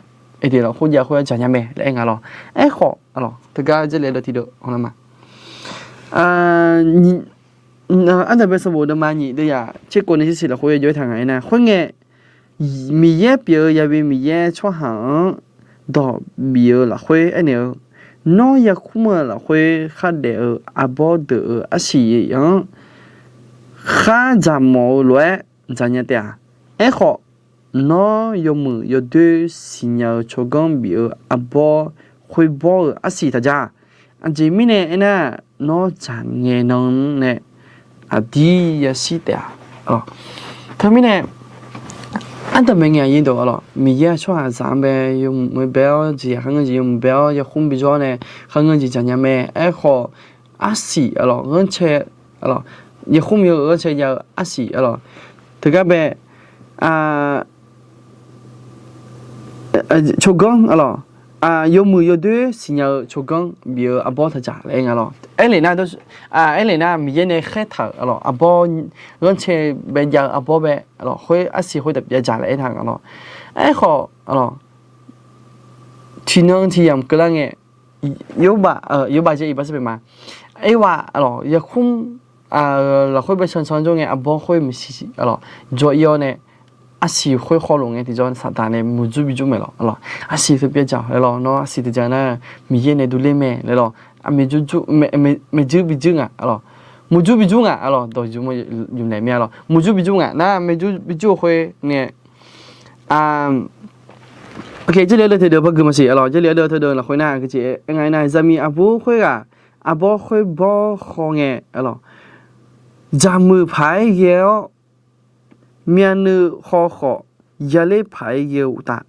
Eqdeq lafkhoer jav khoer-a jaq nya mae laer aer nga lawr. Aerkhawf, aqlawq, teugar Jarlif ardeuv tiqdeuq hawlar ma. Ardanqbae sanqbof deuvma nyiq deuvyaq tserkov nae tsersiq lafkhoer ya jawr-aer taq nga aernar, khoerngae, Miqyaer pyeuf-eu yabi Miqyaer tsawrhaq-anr dawq bif-eu lafkhoer aernaeq-eu, Nawr yarkhmr-eu lafkhoer khardaef-eu arbawr deuq-euq arsiq-anr khar dzaqmawf-eu lof-aer dzaqnya taef-a. Aerkhawf, Nawr yawmuiq yawdoer siqnya-eu tsawrganr bif-eu arbawr khoerbawr-euq arsiq taqja. Aqjeq mirnae aernar, Nawr dzaqngae nan nae aqdir yashir taef-a. Teumirnae, ardanqbae ngae aqyuif deuq, aqlawq, Miqyaer-aq tsawrhaqzaq-anr bae yawmuiq bae-awr jeqzaq kharngeur jeq yawmuiq bae-awr yarkhmr bijawr nae kharngeur jeq dzaqnya mae. Aerkhawf, arsiq, aqlawq, ghanrcae, aqlawq, yarkhmr yawmuiq ghanrcae jav-eu arsiq, aqlawq, teugar bae tsawrganr, aqlawq, yawmuiq yawdoer siqnya-eu tsawrganr bif-eu arbawr taqdzaq laer aer nga lawr. Aerlef nar, aerlef nar Miqyaer nae khaertaq-euq, aqlawq, arbawr ghanrcae bae jav-eu arbawr bae, aqlawq, khoer arsiq khoer taq byavdzaq laer aertaq nga lawr. Aerkhawf, aqlawq, tiqnan tiqyamq keuvlar ngae, yawrbav, yawrbav jaer iqbax sar bae ma. Aerkhawf, aqlawq, yarkhmr lafkhoer bae cancan jawr ngae, arbawr khoer maeqshi, aqlawq, jawr-ir-awr nae, arsiq khoer khawlof ngae tiqjawr saqdaq nae muiqjur bijur mae lawq, aqlawq. Arsiq teu byavdzaq laer lawr, nawr arsiq teu dzaq nar, Miqyaer nae durler mae laer lawr. Maeqjur bijur nga, aqlawq. Muiqjur bijur nga, aqlawq, dawq yuf ma yuf naeq mir-a lawr. Muiqjur bijur nga nar, maeqjur bijur-eu khoer nae, Jarlif ardeuv teudeuq par gui maqsiq, aqlawq, Jarlif ardeuv teudeuq lafkhoer nar, aer nga aernar, zaqmiq aqbur khoerghaq arbawr khoerbawr khaw ngae, aqlawq, dzaqmuiq paq-aer ghae-awr, myavnuiv khawkhawf yaler paq-aer ghae-eu uqtaf,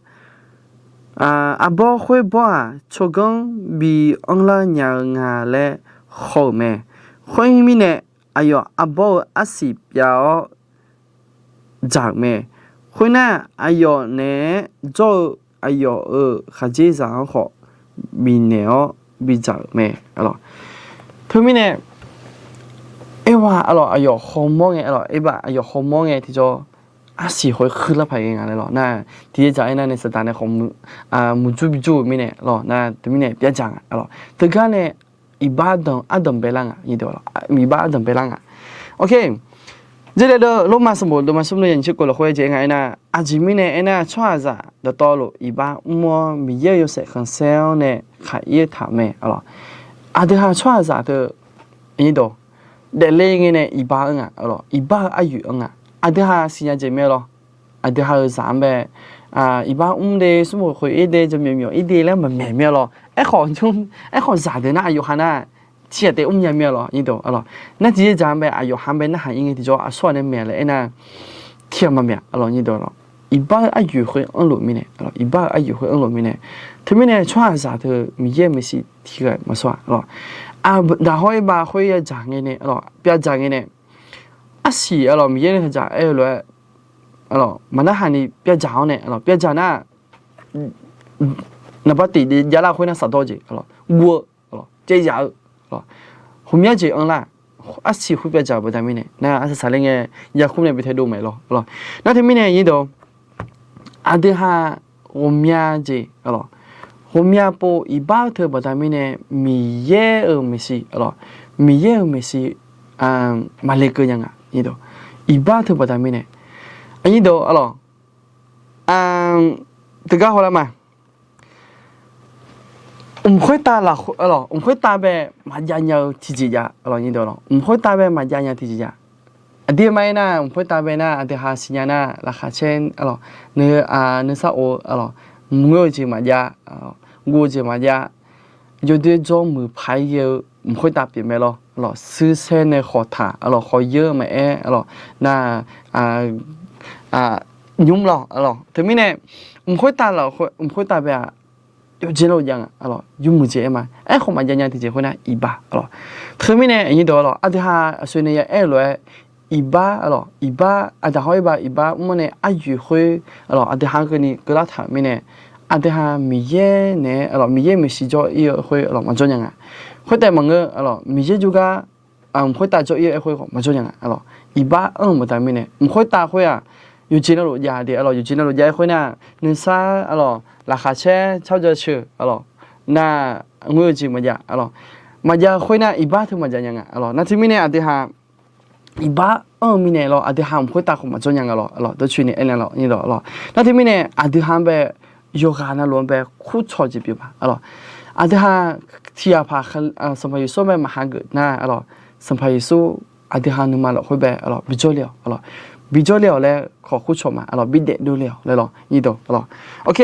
arbawr khoerbawr-aq, tsawrganr bi anrlar nya-eu nga laer khaw-euq mae. Khoermirnae, aqyawf arbawr-eu arsiq pyav-awr dzaq-euq mae. Khoernar, aqyawf naeq-aer jawr-eu aqyawf-euq khaqdzerzaq-anr khawf bifnaeq-awr bidzaq-euq mae, aqlawq. Teumirnae, aerkhawf, aqlawq, aqyawf hawmawr ngae, aqlawq, aerkhawf, aqyawf hawmawr ngae tiqjawr arsiq khoer khuirlar paq-aer ghae nga laer lawr. Nar, tiqjeqdzaq aernar nae saqdaq nae khawf muiqjur bijur-eu mirnae lawr. Nar, teumirnae byavdzaq nga, aqlawq. Teugar nae iqbax ardanq baelar nga, iqbax ardanq baelar nga. Jarlif ardeuv Lormav sanqbof deuvma smr deuvya nyiq tser kov lafkhoer aer jeq aer nga aernar, aqjeq mirnae aernar, tsawrhaqzaq dawqtawvluf iqbax mr-awr Miqyaer-euq yawshaef khanqsaer-awr nae khaqir taq mae, aqlawq. Aqdui ha tsawrhaqzaq teu, daefle ngae nae iqbax-anr nga, aqlawq, iqbax-eu aryoeq-anr nga. Aqdui ha siqnya jeq mae lawr. Aqdui ha-euq zaq-anr bae, iqbax mr de, smrkhoeq khoeq-ir de, jaqmyawf myawf-ir de laer maqmaeq mir-a lawr. Aerkhawf, aerkhawf zaqdeuq nar aqyawf ha nar, tiqghaq taef mrnya mir-a lawr, aqlawq. Nar tiqjeqdzaq-anr bae aqyawf ha-anr bae narhaq-ir ngae tiqjawr aqsurghaq nae maeq laer aernar, tiqghaq maqmaeq, aqlawq, iqbax-eu aryoeq khoer anrluf mirnae, iqbax-eu aryoeq khoer anrluf mirnae. Teumirnae tsawrhaqzaq teu Miqyaer-euq maeqshi tiqghaq maqsawr-a, aqlawq. Daqhawr-ir bav khoer yadzaq ngae nae, aqlawq, byavdzaq ngae nae, arsiq, aqlawq, Miqyaer nae taqdzaq aer-eu lof-aer, aqlawq, maqnarhaq ni byavdzaq-awr nae, aqlawq, byavdzaq nar, naqba tiq javlar khoer nar saqdawr jeq, aqlawq, guv-eu, aqlawq, caev yaf-eu, aqlawq, ghawqmya jeq anrlar, arsiq khoer byavdzaq-euq baqda mirnae nar, arsaq saqler ngae, yarkhmr nae bi taedov maeq lawr, aqlawq. Nar teumirnae nyir dawq, aqdui ha ghawqmya jeq, aqlawq, ghawqmya pov iqbax teu baqda mirnae, Miqyaer-euq maeqshi, aqlawq, Miqyaer-euq maeqshi maqle keuv nya nga, iqbax teu baqda mirnae, aqnyir dawq, aqlawq, teugar hawlar ma. Mq khoertav laf, mq khoertav bae maqjav nya-eu tiqjeq jav, mq khoertav bae maqjav nya tiqjeq jav. Aqdir ma aer nar, mq khoertav bae nar, aqdui ha siqnya nar, laqkhaq caer, aqlawq, nuisar of-eu, aqlawq, mq ngeur-eu jeq maqjav, guv-eu jeq maqjav, yawdoer jawr muiq paq-aer ghae-eu mq khoertav pyeuf mae lawr, aqlawq, suisaer nae khawqtaq, aqlawq, khawqyeur maqaer, aqlawq, nar, nymr lawr, aqlawq. Teumirnae mq khoertav lafkhoer, mq khoertav bae-aq, yawqjeq navluf jav nga, aqlawq, yawmuiq jeq aer ma. Aerkhawf maqjav nya tiqjeq khoernar iqbax, aqlawq. Teumirnae aqnyir deuq, aqlawq, aqdui ha aqsur nae ya aer-eu lof-aer, iqbax, aqlawq, iqbax, aqdui ha-awr iqbax, iqbax mr-awr nae aryoeq khoer, aqlawq, aqdui ha keuvni keuvlar taq-euq mirnae, aqdui ha Miqyaer naeq-aer, aqlawq, Miqyaer maeqshi jawr ir-eu aerkhoer, aqlawq, maqjawr nya nga. Khoertav maqngeur, aqlawq, Miqyaer jawrgar mq khoertav jawr ir-eu aerkhoer khawf maqjawr nya nga, aqlawq. Iqbax anr-eu baqda mirnae, mq khoertav khoer-aq, yawqjeq navluf jav de, aqlawq, yawqjeq navluf jav-aer khoernar, nuisar, aqlawq, laqkhaq caer, tsawrjeuq sheuq, aqlawq, nar, ngoer-eu jeq maqjav, aqlawq, maqjav khoernar iqbax teu maqjav nya nga, aqlawq. Nar teumirnae aqdui ha iqbax anr-eu mirnae lawr, aqdui ha mq khoertav khawf maqjawr nya nga lawr, aqlawq, dawrcoeni aernaeq lawr, aqnyir deuq, aqlawq. Nar teumirnae aqdui ha-anr bae yawqghaq navluf-anr bae kurcawq jeq pyeuf ma, aqlawq. Aqdui ha tiqghaq paq Sanqpaq Yeqsur-anr bae maqhageuf nar, aqlawq, Sanqpaq Yeqsur aqdui ha nuima lafkhoer bae, aqlawq, bijawr le-awq, aqlawq, bijawr le-awq laer khawf kurcawq ma, aqlawq, bidaef dovle-awq laer lawr, aqnyir deuq, aqlawq. Ok.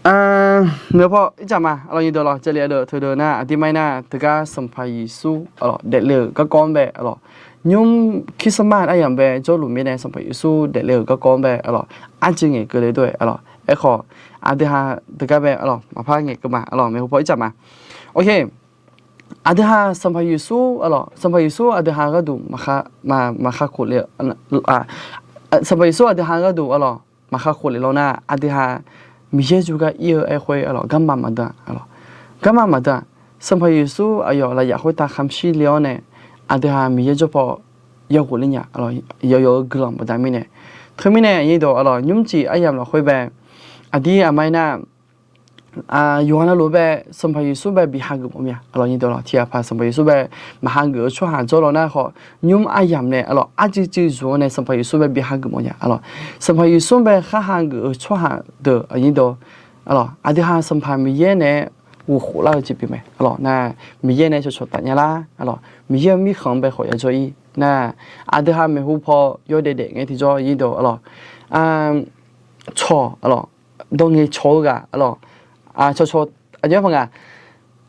Maeqhu paw ircaf ma, aqlawq, aqnyir deuq, aqlawq, jali aqdui teudeuq nar aqdirmar-ir nar teugar Sanqpaq Yeqsur, aqlawq, daefle-euq garkawv-anr bae, aqlawq, nymr Christmas aryamq bae jawrluf mirnae Sanqpaq Yeqsur daefle-euq garkawv-anr bae, aqlawq, arjeuq ngaeqkeuv le dov-aer, aqlawq, aerkhawf aqdui ha teugar bae, aqlawq, maqpar ngaeqkeuv ma, aqlawq, maeqhu paw ircaf ma. Ok. Aqdui ha Sanqpaq Yeqsur, aqlawq, Sanqpaq Yeqsur aqdui ha gharduq maqkha, maqkha khof le, Sanqpaq Yeqsur aqdui ha gharduq, aqlawq, maqkha khof le lawr nar, aqdui ha Miqyaer jawrgar ir-eu aerkhoer, aqlawq, garma maqdan, aqlawq, garma maqdan. Sanqpaq Yeqsur aqyawf lafyaf khoertav khamshir le-awr nae, aqdui ha Miqyaer jawrpaw yaghof ler nya, aqlawq, yawqyawq-eu guiqlanq baqda mirnae. Teumirnae aqnyir deuq, aqlawq, nymrcif aryamq lafkhoer bae aqdir aqma-ir nar, yawqghaq navluf bae Sanqpaq Yeqsur bae bi hageuf mawf mir-a, aqlawq, aqnyir deuq, aqlawq, tiqghaq paq Sanqpaq Yeqsur bae maqhageuf-eu tsawrhaq jawr lawr nar khawf, nymr aryamq nae, aqlawq, arcuiv cuiv zmq-awr nae Sanqpaq Yeqsur bae bi hageuf mawf nya, aqlawq. Sanqpaq Yeqsur bae khar hageuf-eu tsawrhaq deuq, aqnyir deuq, aqlawq, aqdui ha Sanqpaq Miqyaer naeq-aer ghofkhof lar-eu jeq pyeuf mae, aqlawq, nar Miqyaer nae cawqcawq taf nya lar, aqlawq, Miqyaer-eu mirkhanq-anr bae khawf yajawr-ir nar, aqdui ha maeqhu paw yawdaef daef ngae tiqjawr, aqnyir deuq, aqlawq, cawq, aqlawq, dawq ngaeqcawq-eu ghaq, aqlawq, cawqcawq, aqjox-aer paq nga,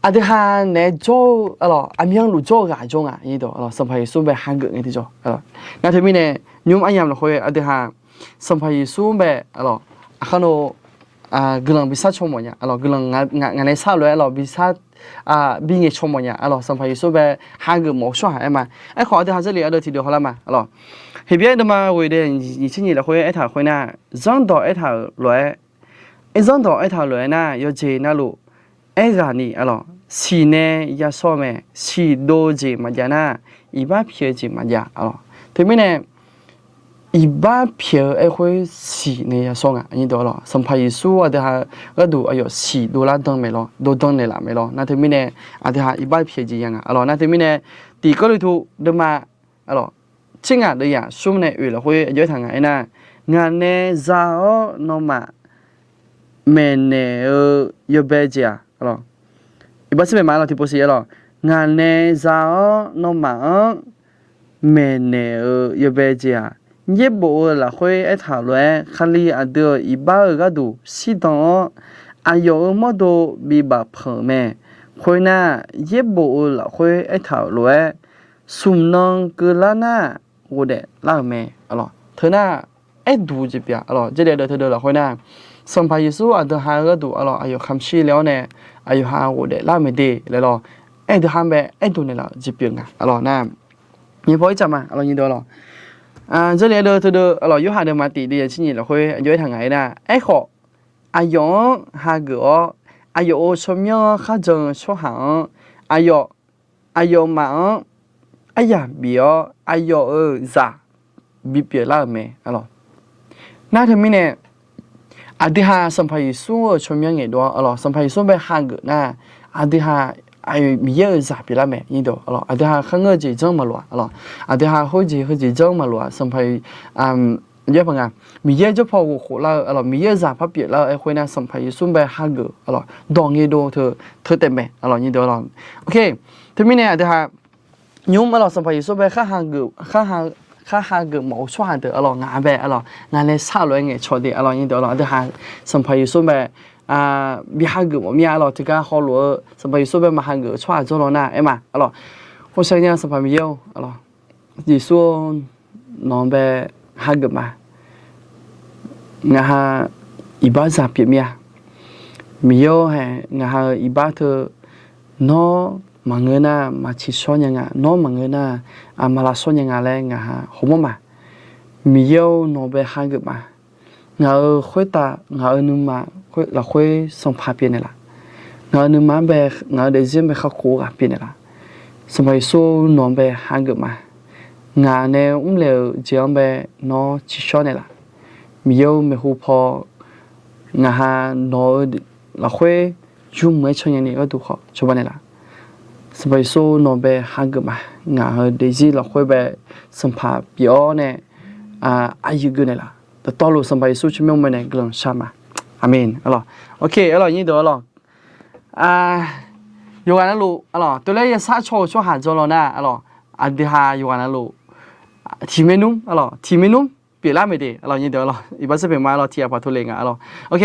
aqdui ha naeq-aer jawr-eu, aqlawq, aqmyanluf jawr-eu ghaq jawr nga, aqnyir deuq, aqlawq, Sanqpaq Yeqsur bae hageuf ngae tiqjawr, aqlawq. Nar teumirnae nymr aryamq lafkhoer aqdui ha Sanqpaq Yeqsur bae, aqlawq, aqkar nor, guiqlanq bi sar caw mawf nya, aqlawq, guiqlanq ngaq nae sar lof-aer, aqlawq, bi sar, bi ngaeqcawq mawf nya, aqlawq, Sanqpaq Yeqsur bae hageuf mawf-eu tsawrhaq aer ma. Aerkhawf aqdui ha Jarlif aqdui tiqdeuq hawlar ma, aqlawq, Heqbyaer deuvma ghoeq dae nyiq tser nyiq lafkhoer aertaq-euq khoer nar, zanrdawq aertaq-euq lof-aer, zanrdawq aertaq-euq lof-aer nar, yawqjeq navluf aerghaqni, aqlawq, siq nae yashawr-eu mae. Siq dov-eu jeq maqjav nar, iqbax pyaeq-eu jeq maqjav, aqlawq. Teumirnae iqbax pyaeq-eu aerkhoer siq nae yashawr nga, aqnyir deuq, aqlawq. Sanqpaq Yeqsur aqdui ha gharduq aqyawf siq dovlar dan mae lawr, dovdan naeqlaf mae lawr. Nar teumirnae aqdui ha iqbax pyaeq jeq ya nga, aqlawq. Nar teumirnae Tiq Gawrliqtu deuvma, aqlawq, tser ngaq deuvyaq smr nae oeq lafkhoer aqjox-aer taq nga aernar, ngaq nae za-awr nawmaf maeqnaeq-eu yawbae jeq-aq, aqlawq, iqbax tser bae ma, aqlawq, tiqpov siq, aqlawq, ngaq nae za-awr nawmaf-anr maeqnaeq-eu yawbae jeq-aq, yaerbof-eu lafkhoer aertaq-euq lof-aer, Kali aqdui-euq iqbax-euq gharduq shirdan-awr, aqyawf-euq mawrdo bibaf panq-euq mae. Khoernar, yaerbof-eu lafkhoer aertaq-euq lof-aer, smq nan keuvlar nar ghofdaef lar-euq mae, aqlawq. Teu nar, aerduq jeq pyeuf-a, aqlawq. Jarlif aqdui teudeuq lafkhoer nar, Sanqpaq Yeqsur aqdui ha gharduq, aqlawq, aqyawf kamq shir le-awr nae, aqyawf ha ghofdaef lar-eu mae de laer lawr, aerdui ha-anr bae aerduq naeqlaf-euq jeq pyeuf nga, aqlawq. Nar, nyiq paw ircaf ma, aqlawq, nyiq deuq, aqlawq. Jarlif aqdui teudeuq, aqlawq, Yorhaq deuvma tiq deuv yaqtser nyiq lafkhoer aqjox-aer taq nga aernar, aerkhawf, aqyawf-anr hageuf-awr, aqyawf-euq tsawrmyanr-anr kharjan-eu tsawrhaq-anr, aqyawf, aqyawfmaf-anr aryaq bif-awr, aqyawf-euq zaq bipyeuf lar-euq mae, aqlawq. Nar teumirnae, aqdui ha Sanqpaq Yeqsur-euq tsawrmyanr ngaeqdov-awr, aqlawq, Sanqpaq Yeqsur bae hageuf nar, aqdui ha Miqyaer-euq zaq pyeuflar mae, aqlawq. Aqdui ha kharngeur-eu jeq janr maqloq-a, aqlawq. Aqdui ha khoerjeq heujeq janr maqloq-a, Sanqpaq, aqjox-aer paq nga, Miqyaer jawrpaw ghofkhof lar-eu, aqlawq, Miqyaer-euq zaq par pyeuflar-eu aerkhoer nar, Sanqpaq Yeqsur bae hageuf, aqlawq, dawq ngae dov teu, teu taef mae, aqlawq, nyiq deuq, aqlawq. Ok, teumirnae aqdui ha nymr, aqlawq, Sanqpaq Yeqsur bae khar hageuf, khar hageuf mawf-eu tsawrhaq deuq, aqlawq, ngaq bae, aqlawq, ngaq nae shar-eu lof-aer ngaeqcawq de, aqlawq, nyiq deuq, aqlawq, aqdui ha Sanqpaq Yeqsur bae bi hageuf mawf mir-a, aqlawq. Tiqgar hawlof-eu Sanqpaq Yeqsur bae maqhageuf-eu tsawrhaq jawrlawr nar aer ma, aqlawq. Khoershaq nya Sanqpaq Miqyaer-or, aqlawq, Yeqsur-or, nawq-anr bae hageuf ma. ngaqha iqbaxzaq pyeuf mir-a. Miqyaer-or hae, ngaqha-euq iqbax teu nawr maqngeur nar maq tsiqshawr nya nga, nawr maqngeur nar maq lavshawr nya nga laer ngaqha hawmawr ma. Miqyaer-or, nawq bae hageuf ma. Ngaq-euq khoertav ngaq-euq nuima lafkhoer sanqpaq pyeufnaeq laf. Ngaq-euq nuima-anr bae, ngaq-euq daefzir-anr bae kakhof-eu ghaq pyeufnaeq laf. Sanqpaq Yeqsur nawq bae hageuf ma. Ngaq nae mrlaeq-euq jeq-anr bae nawr tsiqshawr naeq laf. Miqyaer-or, maeqhu paw ngaqha nawq-eu lafkhoer yurmuiq-aer can nyani gharduq khawf cawba naeq laf. Sanqpaq Yeqsur nawq bae hageuf ma. Ngaq-euq daefzir lafkhoer bae sanqpaq pyeuf-awr nae aqyuif geuf naeq laf. Dawqtawvluf Sanqpaq Yeqsur tsawrmyanr bae nae guiqlanq shar ma. Aqmeq. Arlawq, ok, arlawq, nyir deuq arlawq. Yawqghaq navluf arlawq, tov laer yasar caw-eu tsawrhaq dzaw law nar arlawq, aqdui ha yawqghaq navluf tiq maernmr arlawq, tiq maernmr pyeuflar mae de arlawq, nyir deuq arlawq, iqbax sar pyeuf ma arlawq, tiq ghaq paq tov le nga arlawq. Ok,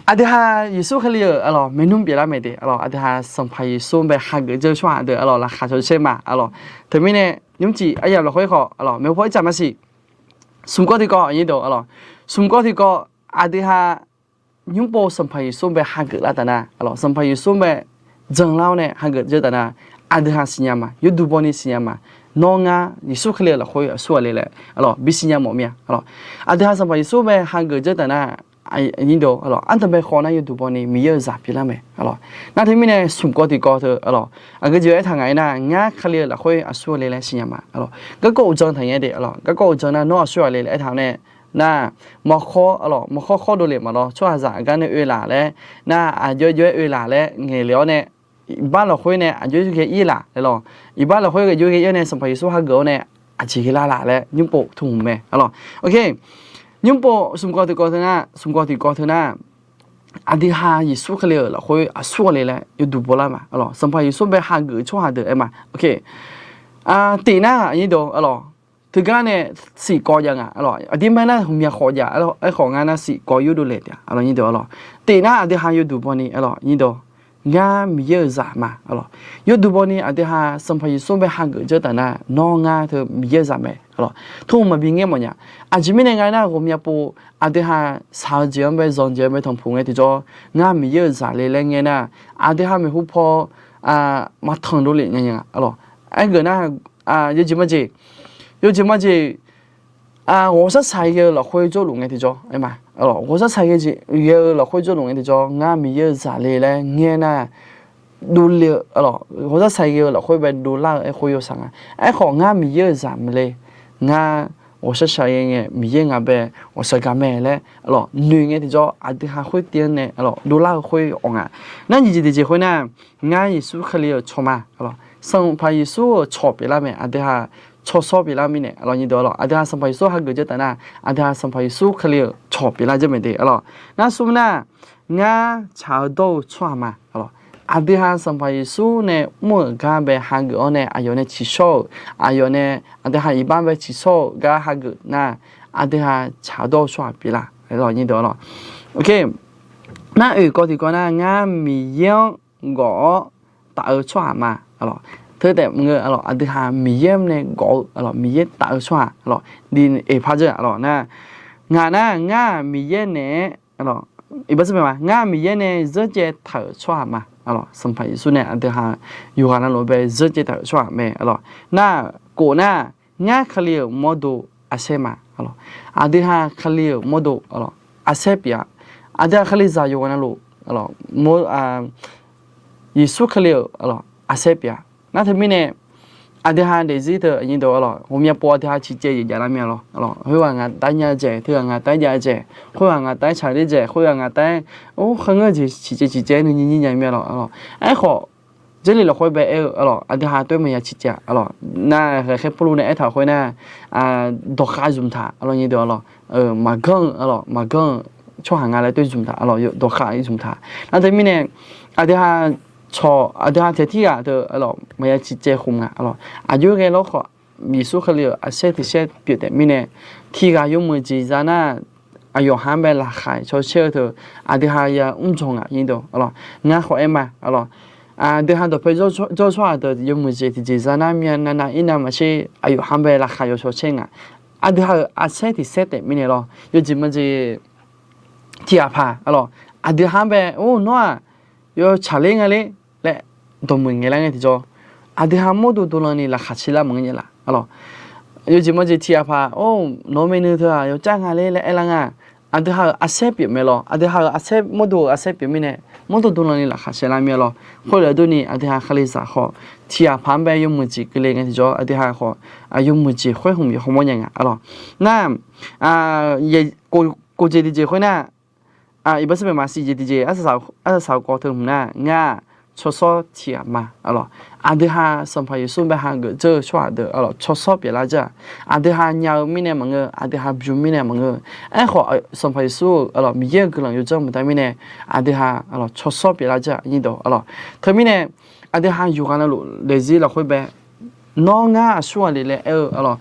aqdui ha Yeqsur Kali-euq arlawq maernmr pyeuflar mae de arlawq, aqdui ha Sanqpaq Yeqsur bae hageuf dzeur-eu tsawrhaq deuq arlawq laqkhaq caw caer ma arlawq. Teumirnae nymrcif aryamq lafkhoer khawf arlawq maeqhu paw ircaf maqsiq. Smq kawv tiqkawv, nyir deuq arlawq, smq kawv tiqkawv, aqdui ha nymrpov Sanqpaq Yeqsur bae hageuf lar taf nar arlawq, Sanqpaq Yeqsur bae janlar-awr nae hageuf dzeur taf nar, aqdui ha siqnya ma, yawduq bawni siqnya ma. Nawr ngar Yeqsur Kali-euq lafkhoer aqsur ghaq le laer arlawq bisiqnya mawf mir-a arlawq. Aqdui ha Sanqpaq Yeqsur bae hageuf dzeur taf nar, ardanqbae khawf nar yawduq bawni Miqyaer-euq zaq pyeuflar mae arlawq. Nar teumirnae smq kawv tiqkawv teu arlawq, aqgeu jeq aertaq ngaq-aer nar, ngar Kali-euq lafkhoer aqsur ghaq le laer siqnya ma arlawq. Garkawv uqdzan taqngae de arlawq, garkawv uqdzan nar nawr aqsur ghaq le laer aertaq-awr nae nar, mawrkhawr arlawq, mawrkhawr khawr dovle maqlawr, tsawrhaqzaq gar nae oe laf laer nar, aqjox jox-aer oe laf laer ngaeqle-awr nae, iqbax lafkhoer nae aqjox jox ghae ir laf laer lawr, iqbax lafkhoer aqjox ghae ir-awr nae Sanqpaq Yeqsur hageuf-awr nae aqjeq ghae lar laf laer nymrpov tmq mae arlawq. Ok, nymrpov smq kawv tiqkawv teu nar, smq kawv tiqkawv teu nar, aqdui ha Yeqsur Kali-euq lafkhoer aqsur ghaq le laer yawduq bawlar ma arlawq. Sanqpaq Yeqsur bae hageuf tsawrhaq deuq aer ma. Ok, tiq nar nyir deuq arlawq, teugar nae siqkawv jav nga arlawq, aqdirmar nar hmqmya khawf jav, aerkhawf ngar nar siqkawv yurdov laeq taef arlawq, nyir deuq arlawq. Tiq nar aqdui ha yawduq bawni arlawq, nyir deuq, ngar Miqyaer-euq zaq ma arlawq. Yawduq bawni aqdui ha Sanqpaq Yeqsur bae hageuf dzeur taf nar, nawr ngar teu Miqyaer-euq zaq mae arlawq. Tmq maqbi ngaer mawf nya. Aqjeq mirnae nga nar, ghawqmya pov aqdui ha shaq-eu jeq-anr bae, zanq jeq-anr bae tanqpuq ngae tiqjawr, ngar Miqyaer-euq zaq le laer ngae nar, aqdui ha maeqhu paw maqtanq dovle nya nya arlawq. Aergeuf nar, yawjeq majeq, yawjeq majeq, ghawqshaq shaq ghae-eu lafkhoer jawrluf ngae tiqjawr aer ma. Ghawqshaq shaq ghae-eu lafkhoer jawrluf ngae tiqjawr, ngar Miqyaer-euq zaq le laer ngae nar, dovle-eu arlawq, ghawqshaq shaq ghae-eu lafkhoer bae dovlar-eu aerkhof yawshaq nga. Aerkhawf ngar Miqyaer-euq zaq maqle, ngar ghawqshaq shaq ghae ngae Miqyaer ngaq bae ghawqshaq gaq mae laer arlawq noeq ngae tiqjawr, aqdui ha khoertiv-anr nae arlawq dovlar-eu khoer awq nga. Nar nyiq jeq tiqjeq khoer nar, ngar Yeqsur Kali-euq cawq ma arlawq. Sanqpaq Yeqsur-euq cawq pyeuflar mae, aqdui ha cawq sawr pyeuflar mirnae arlawq, nyir deuq arlawq. Aqdui ha Sanqpaq Yeqsur hageuf dzeur taf nar, aqdui ha Sanqpaq Yeqsur Kali-euq cawq pyeuflar dzeur mae de arlawq. Nar smr nar, ngar tsaq-eu dawr-eu tsawrhaq ma arlawq. Aqdui ha Sanqpaq Yeqsur nae mr-euq gar bae hageuf-awr nae aqyawf nae tsiqshawr-euq, aqyawf nae aqdui ha iqbax bae tsiqshawr-euq gar hageuf nar, aqdui ha tsaq-eu dawr-eu tsawrhaq pyeuflar arlawq, nyir deuq arlawq. Ok, nar oeq kawv tiqkawv nar, ngar Miqyaer-anr gawf-awr taf-eu tsawrhaq ma arlawq. Teu taef maqngeur arlawq, aqdui ha Miqyaer nae gawf-eu arlawq, Miqyaer taf-eu tsawrhaq arlawq, di eqpar dzeur arlawq nar, ngaq nar, ngar-aq Miqyaer naeq-aer arlawq, iqbax sar pyeuf ma, ngar Miqyaer nae zeurcaev taq-euq tsawrhaq ma arlawq. Sanqpaq Yeqsur nae aqdui ha yawqghaq navluf bae zeurcaev taq-euq tsawrhaq mae arlawq. Nar, kof nar, ngar Kali-euq mawrdo arsaer ma arlawq. Aqdui ha Kali-euq mawrdo arlawq, arsaer pyeuf-a. Aqdui ha Kalizaq yawqghaq navluf arlawq, Yeqsur Kali-euq arlawq arsaer pyeuf-a. Nar teumirnae aqdui ha daefzir teu aqnyir deuq arlawq, ghawqmya pov aqdui ha ciqcaev jeq javlar mir-a lawr arlawq. Khoerghaq ngaq taef-aer nya-eu jeq, teughaq ngaq taef-aer jav-eu jeq, khoerghaq ngaq taef-aer tsaqler jeq, khoerghaq ngaq taef-aer, or, kharngeur jeq ciqcaev ciqcaev nuinyir nyir nya mir-a lawr arlawq. Aerkhawf, Jarlif lafkhoer bae aer-eu arlawq, aqdui ha toer maqya ciqcaev arlawq. Nar, ghaqkhaer Pawrluv nae aertaq-eu khoer nar, dawqkhav zmq taq arlawq, nyir deuq arlawq, maqganr-eu arlawq, maqganr-eu tsawrhaq nga laer toer zmq taq arlawq, dawqkhav zmq taq. Nar teumirnae, aqdui ha cawq, aqdui ha taeq tirghaq teu arlawq maqya ciqcaev khmq nga arlawq. Aqjox ghae lawr khawf, Yeqsur Kali-euq arsaer tiq saer pyeuf taef mirnae, tiq ghaq yawmuiq jeq za nar, aqyawf ha-anr bae laqkhaq caw caer-eu teu, aqdui ha ya mr dzawq nga, nyir deuq arlawq. Ngar khawf aer ma arlawq. Aqdui ha dawqpae jawr-eu tsawrhaq deuq yawmuiq jeq tiqjeq za nar, myav navnav irnav maqtser aqyawf ha-anr bae laqkhaq yawcaw caer nga. aqdui ha-euq aqsaer tiq saer taef mirnae lawr, yawjeq majeq tiq ghaq paq, aqlawq, aqdui ha-anr bae, or, nawr-aq, yawtsaq ler nga ler laer dawqmuiq ngaeq lar ngae tiqjawr, aqdui ha mawrdo dovlanni laqkhaq caer lar maqngeur nya laf, aqlawq. Yawjeq majeq tiq ghaq paq, or, nawq-eu maeqnui teu-aq yawcav nga ler laer aer lar nga. Aqdui ha-euq aqsaer pyeuf mae lawr, aqdui ha-euq aqsaer mawrdo-euq aqsaer pyeuf mirnae, mawrdo dovlanni laqkhaq caer lar mir-a lawr. Khoerlof-aer durni aqdui ha Kalizaq khawf, tiq ghaq paq-anr bae yawmuiq jeq keuvle ngae tiqjawr, aqdui ha khawf, yawmuiq jeq khoer hmq yawq hawmawr nya nga, aqlawq. Nar, kof jeq tiqjeq khoer nar, iqbax sarpaeq maqsiq jeq tiqjeq arsaq saq-eu kawv teu hmq nar, ngar-aq, tsawrshawr tiq ghaq ma, aqlawq. Aqdui ha Sanqpaq Yeqsur bae hageuf dzeur-eu tsawrhaq deuq, aqlawq, tsawrshawr pyeuflar dzeur-aq, aqdui ha nya-eu mirnae maqngeur, aqdui ha bymq mirnae maqngeur. Aerkhawf, Sanqpaq Yeqsur-euq, aqlawq, Miqyaer-euq guiqlanq yawdzanr maqdar mirnae, aqdui ha, aqlawq, tsawrshawr pyeuflar dzeur-aq, nyir dawq, aqlawq. Teumirnae, aqdui ha yawqghaq navluf daefzir lafkhoer bae, nawr ngar aqsurghaq le laer aer-eu, aqlawq,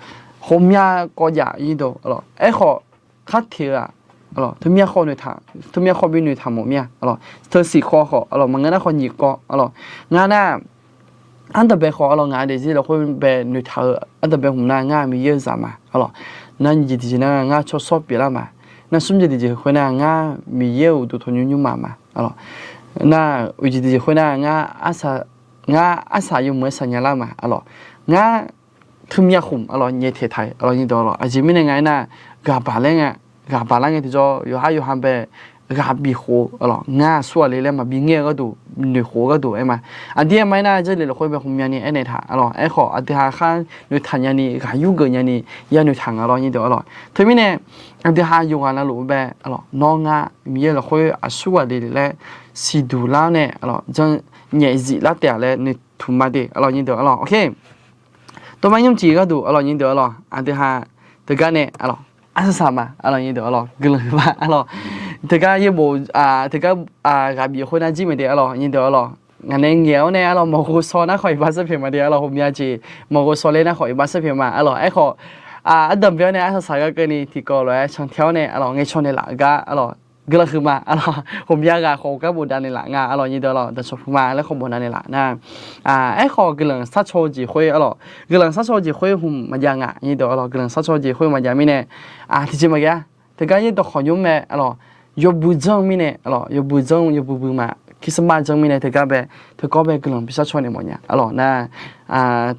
ghawqmya kawv jav, nyir dawq, aqlawq. Aerkhawf, khar teq-eu-aq, aqlawq, teumya khawf noeqtaq, teumya khawf bi noeqtaq mawf mir-a, aqlawq. Teu siq khawf khawf, aqlawq, maqngeur nar khawf nyiq kawv, aqlawq. Ngar nar, ardanqbae khawf, aqlawq, ngaq-euq daefzir lafkhoer bae noeqtaq-eu ardanqbae hmq nar, ngar Miqyaer-euq zaq ma, aqlawq. Nar nyiq jeq tiqjeq nar, ngar tsawrshawr pyeuflar ma. Nar smr jeq tiqjeq khoer nar, ngar Miqyaer-euq uqduq tanqnymr nymrma ma, aqlawq. Nar oeq jeq tiqjeq khoer nar, ngar arsaq yawmuiq-aer saqnya lar ma, aqlawq. Ngar teumya khmq, aqlawq, nyaeftaeq taq-iq, aqlawq, nyir dawq, aqlawq. Aqjeq mirnae nga aernar, ghaq baq laer nga, ghaq baq lar ngae tiqjawr, yawqhar yawqha bae ghaq bif khof-eu, aqlawq, ngar aqsurghaq le laer maqbi ngaer-eu gharduq, noeq khof-eu gharduq aer ma. Aqdir aer ma aernar, Jarlif lafkhoer bae ghawqmyani aernaeq taq, aqlawq. Aerkhawf, aqdui ha khar noeqtaq nyani, ghaq yurgeuf nyani, ya noeqtaq nga lawr, nyir dawq, aqlawq. Teumirnae, aqdui ha yawqghaq navluf bae, aqlawq, nawr ngar Miqyaer lafkhoer aqsurghaq le laer siqduq lar-awr nae, aqlawq, jan nyaefzif lar taef-a laer noeqtmq ma de, aqlawq, nyir dawq, aqlawq. Tov ma nymrcif gharduq, aqlawq, nyir dawq, aqlawq, aqdui ha teugar nae, aqlawq, arsaq saq ma, aqlawq, nyir dawq, aqlawq, guiqlanq huiq ma, aqlawq. Teugar yaerbof, teugar ghaq bif khoer nar jir mae de, aqlawq, nyir dawq, aqlawq. Ngaq nae ngaeq-awr nae, aqlawq, maqghov shaw nar khawf iqbax sarpaeq ma de, aqlawq, ghawqmya jeq maqghov shaw ler nar khawf iqbax sarpaeq ma, aqlawq. Aerkhawf, ardanqbae-awr nae arsaq saq gar keuvni tiqkawv lof-aer cantae-awr nae, aqlawq, ngaeqcaw naeqlaf-eu gar, aqlawq, guiqlanq huiq ma, aqlawq. Ghawqmya ghaq khawf gar bofdav naeqlaf nga, aqlawq, nyir dawq, aqlawq, daqcawq puq ma laer khawf bofdav naeqlaf nar, aerkhawf guiqlanq sharcaw-eu jeq khoer, aqlawq, guiqlanq sharcaw-eu jeq khoer hmq maqjav nga, nyir dawq, aqlawq, guiqlanq sharcaw-eu jeq khoer maqjav mirnae, tiqjeq maqghae-a. Teugar yaerdawq khawqnymr mae, aqlawq, yawbui janr-eu mirnae, aqlawq, yawbui janr, yawbui bui ma, Christmas janr mirnae teugar bae, teukawv bae guiqlanq bishar caw naeq mawf nya, aqlawq, nar,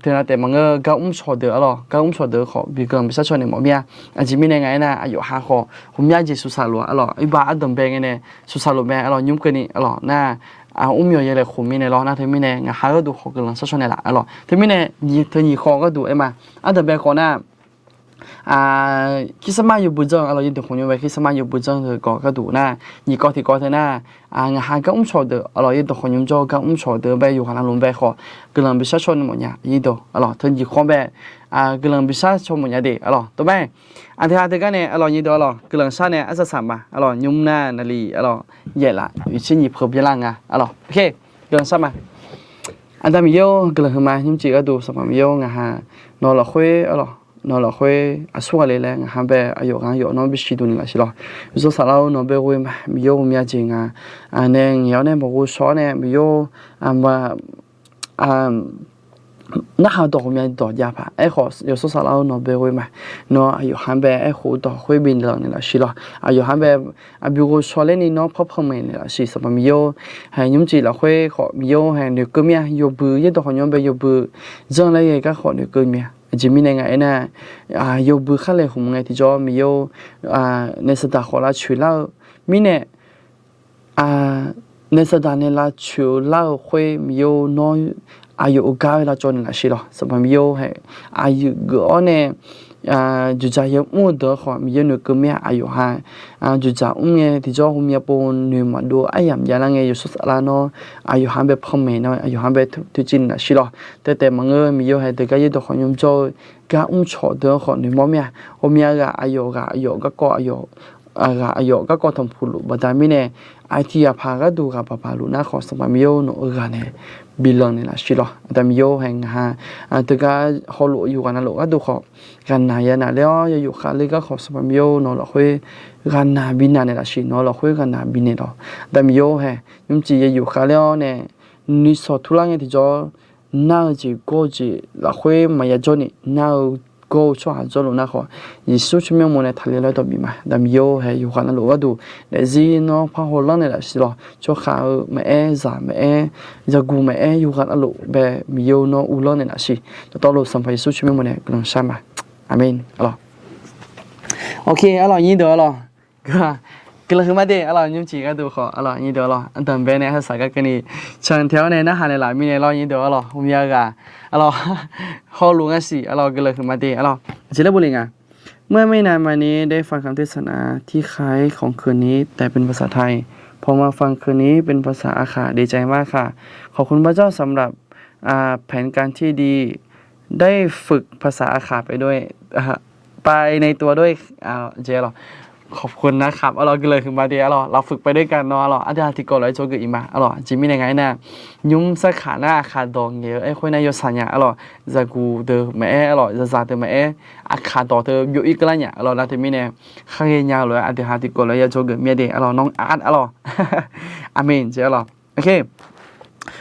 teunav taef maqngeur, gar mr cawq deuq, aqlawq, gar mr cawq deuq khawf bi guiqlanq bishar caw naeq mawf mir-a. Aqjeq mirnae nga aernar, aqyawf ha khawf ghawqmya jeq suqsaq luf-a, aqlawq, iqbax ardanqbae ngae nae suqsaq luf mae, aqlawq, nymr keuvni, aqlawq, nar, mr myawq ya laeqkhof mirnae lawr, nar teumirnae ngaq ha gharduq khawf guiqlanq sharcaw naeqlaf, aqlawq. Teumirnae, teu nyiq khawf gharduq aer ma, ardanqbae khawf nar, Christmas yawbui janr, aqlawq, yaerdawq khawqnymr bae Christmas yawbui janr-eu kawv gharduq nar, nyiq kawv tiqkawv teu nar, ngaq ha gar mr cawq deuq, aqlawq, yaerdawq khawqnymr jawr gar mr cawq deuq bae yawqghaq navluf bae khawf guiqlanq bishar caw naeq mawf nya, nyir dawq, aqlawq, teu nyiq khawf bae guiqlanq bishar caw mawf nya de, aqlawq, tov ma. Aqdui ha teugar nae, aqlawq, nyir dawq, aqlawq, guiqlanq shar nae arsaq saq ma, aqlawq, nymr nar naqli, aqlawq, yaeqlaf, uqcir nyiq peuq byanlar nga, aqlawq, guiqlanq shar ma. Aqda Miqyaer-or, guiqlanq huiqma, nymrcif gharduq Sanqpaq Miqyaer-or, ngaq ha nawq lafkhoer, aqlawq, nawq lafkhoer aqsurghaq le laer ngaq ha bae aqyawf ghaq yawf nawr bisiq duq naeqlaf siq lawq. Yawshawr Saflar-or, nawq bae ghoe ma, Miqyaer-or, ghawqmya jeq ngaq nae ngaeq-awr nae maqghov shaw-awr nae, Miqyaer-or, aqma narhaq dawq ghawqmya dawq jav paq. Aerkhawf, Yawshawr Saflar-or, nawq bae ghoe ma. Nawr aqyawf ha bae aerkhof dawq khoer bi lanq naeqlaf siq lawq. Aqyawf ha bae aqbi ghovshaw lerni nawr par panmaeq naeqlaf siq, Sanqpaq Miqyaer-or. Hae, nymrcif lafkhoer khawf Miqyaer-or, hae, noeqkeuv mir-a. Yawbui yaerdawq khawqnymr bae yawbui janr laer ghae gar khawf noeqkeuv mir-a. Aqjeq mirnae nga aernar, yawbui khar laeqhmq ngae tiqjawr Miqyaer-or, naef saqdaq khawf lavcoeq lar-eu mirnae, naef saqdaq nae lavcoeq-eu lar-eu khoer Miqyaer-or, nawr aqyawf-euq gar-aer lavcawv naeqlaf siq lawq. Sanqpaq Miqyaer-or, hae, aqyuif geuf-awr nae dzoeqdzaq yamr-eu deuq-anr khawf Miqyaer noeqkeuv mir-a. Aqyawf ha dzoeqdzaq mr ngae tiqjawr ghawqmya pov noeq maqdov aryamq javlar ngae, Yawshawr Saflar nawr aqyawf ha bae panmaeq nawr aqyawf ha bae toeqciv naeqlaf siq lawq. Taef taef maqngeur, Miqyaer-or, hae, deuq gar yaerdawq khawqnymr jawr-eu gar mr cawq deuq-anr khawf noeqmawr mir-a. Ghawqmya ghaq aqyawf ghaq aqyawf garkawv aqyawf ghaq aqyawf garkawv tanqpuq luf baqda mirnae, aqtiq ghaq paq gharduq ghaq baq baq luf nar khawf, Sanqpaq Miqyaer-or, nawq-euq ghaq nae bi lanq naeqlaf siq lawq. Aqda Miqyaer-or, hae, ngaq ha teugar hawluf yawqghaq navluf gharduq khawf ghaqnaq ya naqler-awr, ya yufkhav ler gar khawf, Sanqpaq Miqyaer-or, nawq lafkhoer ghaqnaq bi naq naeqlaf siq, nawq lafkhoer ghaqnaq bi naeq lawq. Aqda Miqyaer-or, hae, nymrcif ya yufkhav ler-awr nae nuisawq turlar ngae tiqjawr nar-eu jeq gawr-eu jeq lafkhoer maqya jawr ni nar-eu gawr-eu tsawrhaq jawrluf nar khawf, Yeqsur tsawrmyanr mawr nae taqler laer dawq bif ma. Aqda Miqyaer-or, hae yawqghaq navluf gharduq daefzir nawr parhaw lanr naeqlaf siq lawq. Tsawrkhav-eu maqaer, zaq maqaer, zaqguq maqaer, yawqghaq navluf bae Miqyaer-or nawr uvlanr naeqlaf siq. Dawqtawvluf Sanqpaq Yeqsur tsawrmyanr mawr nae guiqlanq shar ma. Aqmeq. Arlawq. Ok, arlawq, nyir deuq arlawq. Guiqlanq huiqma de arlawq, nymrcif gharduq khawf arlawq, nyir deuq arlawq, ardanqbae nae harsaq gar keuvni cantae-awr nae narhaq naeqlaf mirnae lawr, nyir deuq arlawq, hmqmya ghaq arlawq, hawluf ngar siq arlawq, guiqlanq huiqma de arlawq. Aqjeq laer bofle nga. เมื่อไม่นานมานี้ได้ฟังคำเทศนาที่คล้ายของคืนนี้ แต่เป็นภาษาไทย พอมาฟังคืนนี้เป็นภาษาอาข่า ดีใจมากค่ะ ขอบคุณพระเจ้าสำหรับ อ่า แผนการที่ดี ได้ฝึกภาษาอาข่าไปด้วย ไปในตัวด้วย jeq arlawq. ขอบคุณนะครับ arlawq, guiqlanq huiqma de arlawq, เราฝึกไปด้วยกัน nawr arlawq, aqdui ha tiqkawv lof-aer tsawrgeuf iq ma arlawq. Aqjeq mirnae nga aernar, nymr sarkaq nar aqkhaq dawq ngaeq-eu aerkhoer nar yawshaq nya arlawq, zaqguq deuq maqaer arlawq, zaqzaq deuq maqaer, aqkhaq dawq teu byov-ir keuvlar nya arlawq. Nar teumirnae kharghae nya-eu lof-aer aqdui ha tiqkawv lof-aer ya dzawgeuf mir-a de arlawq, nawr-ar arlawq. Aqmeq jeq arlawq. Ok.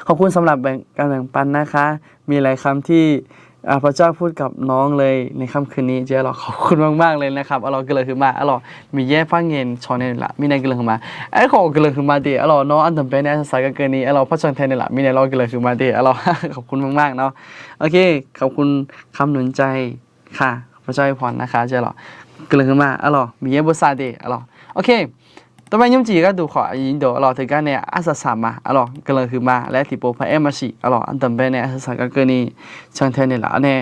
ขอบคุณสำหรับการแบ่งปันนะคะ มีหลายคำที่ อ่า พระเจ้าพูดกับน้องเลยในค่ำคืนนี้ jeq arlawq, ขอบคุณมากๆเลยนะครับ arlawq, guiqlanq huiqma arlawq. Miqyaer par ngaeq cawq naeqlaf mirnae guiqlanq huiqma. Aerkhawf guiqlanq huiqma de arlawq, nawr ardanqbae nae harsaq gar keuvni arlawq, par cantae naeqlaf mirnae lawr, guiqlanq huiqma de arlawq. ขอบคุณมากๆ เนาะ โอเค ขอบคุณคำหนุนใจ ค่ะ พระเจ้าอวยพรนะคะ jeq arlawq, guiqlanq huiqma arlawq, Miqyaer bosav de arlawq. Ok. Tawrbae nymrcif gharduq khawf, aqnyir deuq arlawq, teugar nae arsaq saq ma arlawq, guiqlanq huiqma laer tiqpov paraer maqsiq arlawq, ardanqbae nae arsaq saq gar keuvni cantae naeqlaf-awr nae,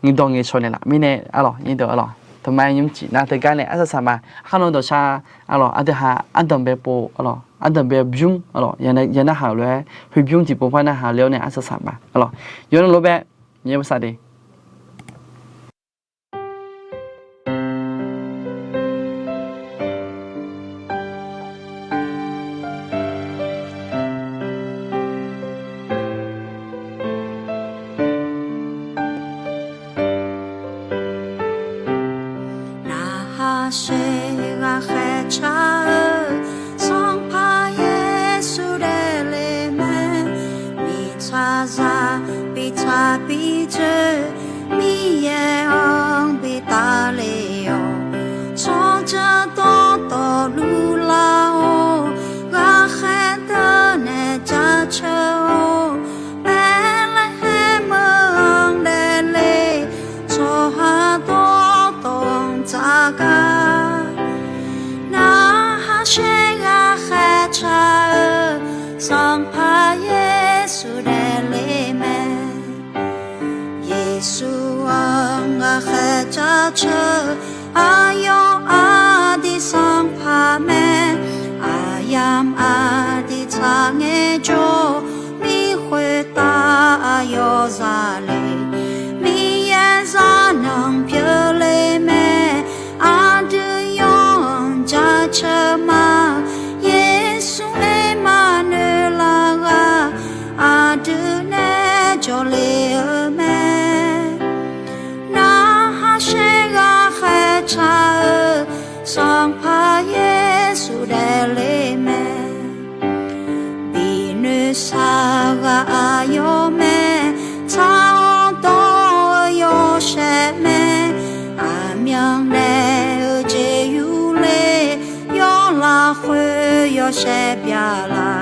ngaeqdawq ngaeqcawq naeqlaf mirnae arlawq, nyir deuq arlawq, tawrbae nymrcif nar teugar nae arsaq saq ma. Kharnan dawqshar arlawq, aqdui ha ardanqbae pov arlawq, ardanqbae bymr arlawq, ya narhaq-euq lof-aer khoerbymr tiqpov par narhaq ler-awr nae arsaq saq ma arlawq. Yawqnan lof-aer bae, Miqyaer bosav de. နၢ်ဟႃႉရှဲၵ်ႈငၢ်ၶဲၸႃႉဢိူဝ်း, သင်ၽႃႇယေႇသုဒႄႉလႄႈမႄး, မီးသၢၸႃႇ ပီႇၸႃႇပီႇၸိူဝ်ႇ, မီးယဲဢွင်ႇပီႇတႃႇလႄႈဢေႃႈ, သေႃးၸႂ်တေႃးတေႃႇလူလႃးဢေႃႈ, ငၢ်ၶဲၸႃႉၼႄၸႃႉၶျႃႉဢေႃႈ, ပႄႇလႅၵ်ႉႁႅမ်ႇမိူင်းလႄႈလႄႈ, သေႃးႁႃႉတေႃးတေႃႇၸႃႇၵႃႉ နၢ်ဟႃႉရှဲၵ်ႈငၢ်ၶဲၸႃႉဢိူဝ်း, သင်ၽႃႇယေႇသုဒႄႉလႄႈမႄး, ယေႇသုဢိူဝ်း ငၢ်ၶဲၸႃႉၶျႃႉဢိူဝ်း, ဢယေႃး ဢႃႇတီႇသင်ၽႃႇမႄး, ဢယမ်ႇ ဢႃႇတီႇသႃႇငႄႈၸေႃး, မီးၶူၺ်ႇတႃႇဢယေႃးၸႃႇလႄႈ, မီးယဲၸႃႉၼင်ႇပျႃးလႄႈမႄး, ဢၸုယွင်ႇၸႃႉၶျႃႉမႃး, ယေႇသု ဢႄးမႃႇၼူဝ်ႇလႃႇဢႃႉ, ဢၸုၼႄၸေႃႇလႄႈဢိူဝ်းမႄး, နၢ်ဟႃႉရှဲၵ်ႈငၢ်ၶဲၸႃႉဢိူဝ်း, သင်ၽႃႇယေႇသုဒႄႉလႄႈမႄး, ပီႇၼွေႇသႃႇၵႃႇဢယေႃးမႄး, သႃႇဢေႃးတေႃႇဢယေႃးသႄႇမႄး, ဢမျၢင်ႇလႄႈဢိူဝ်းၸေႇယူႇလႄႈ, ယေႃးလႃႇၶူၺ်ႇယေႃးသႄႇပျႃႇလႃႇ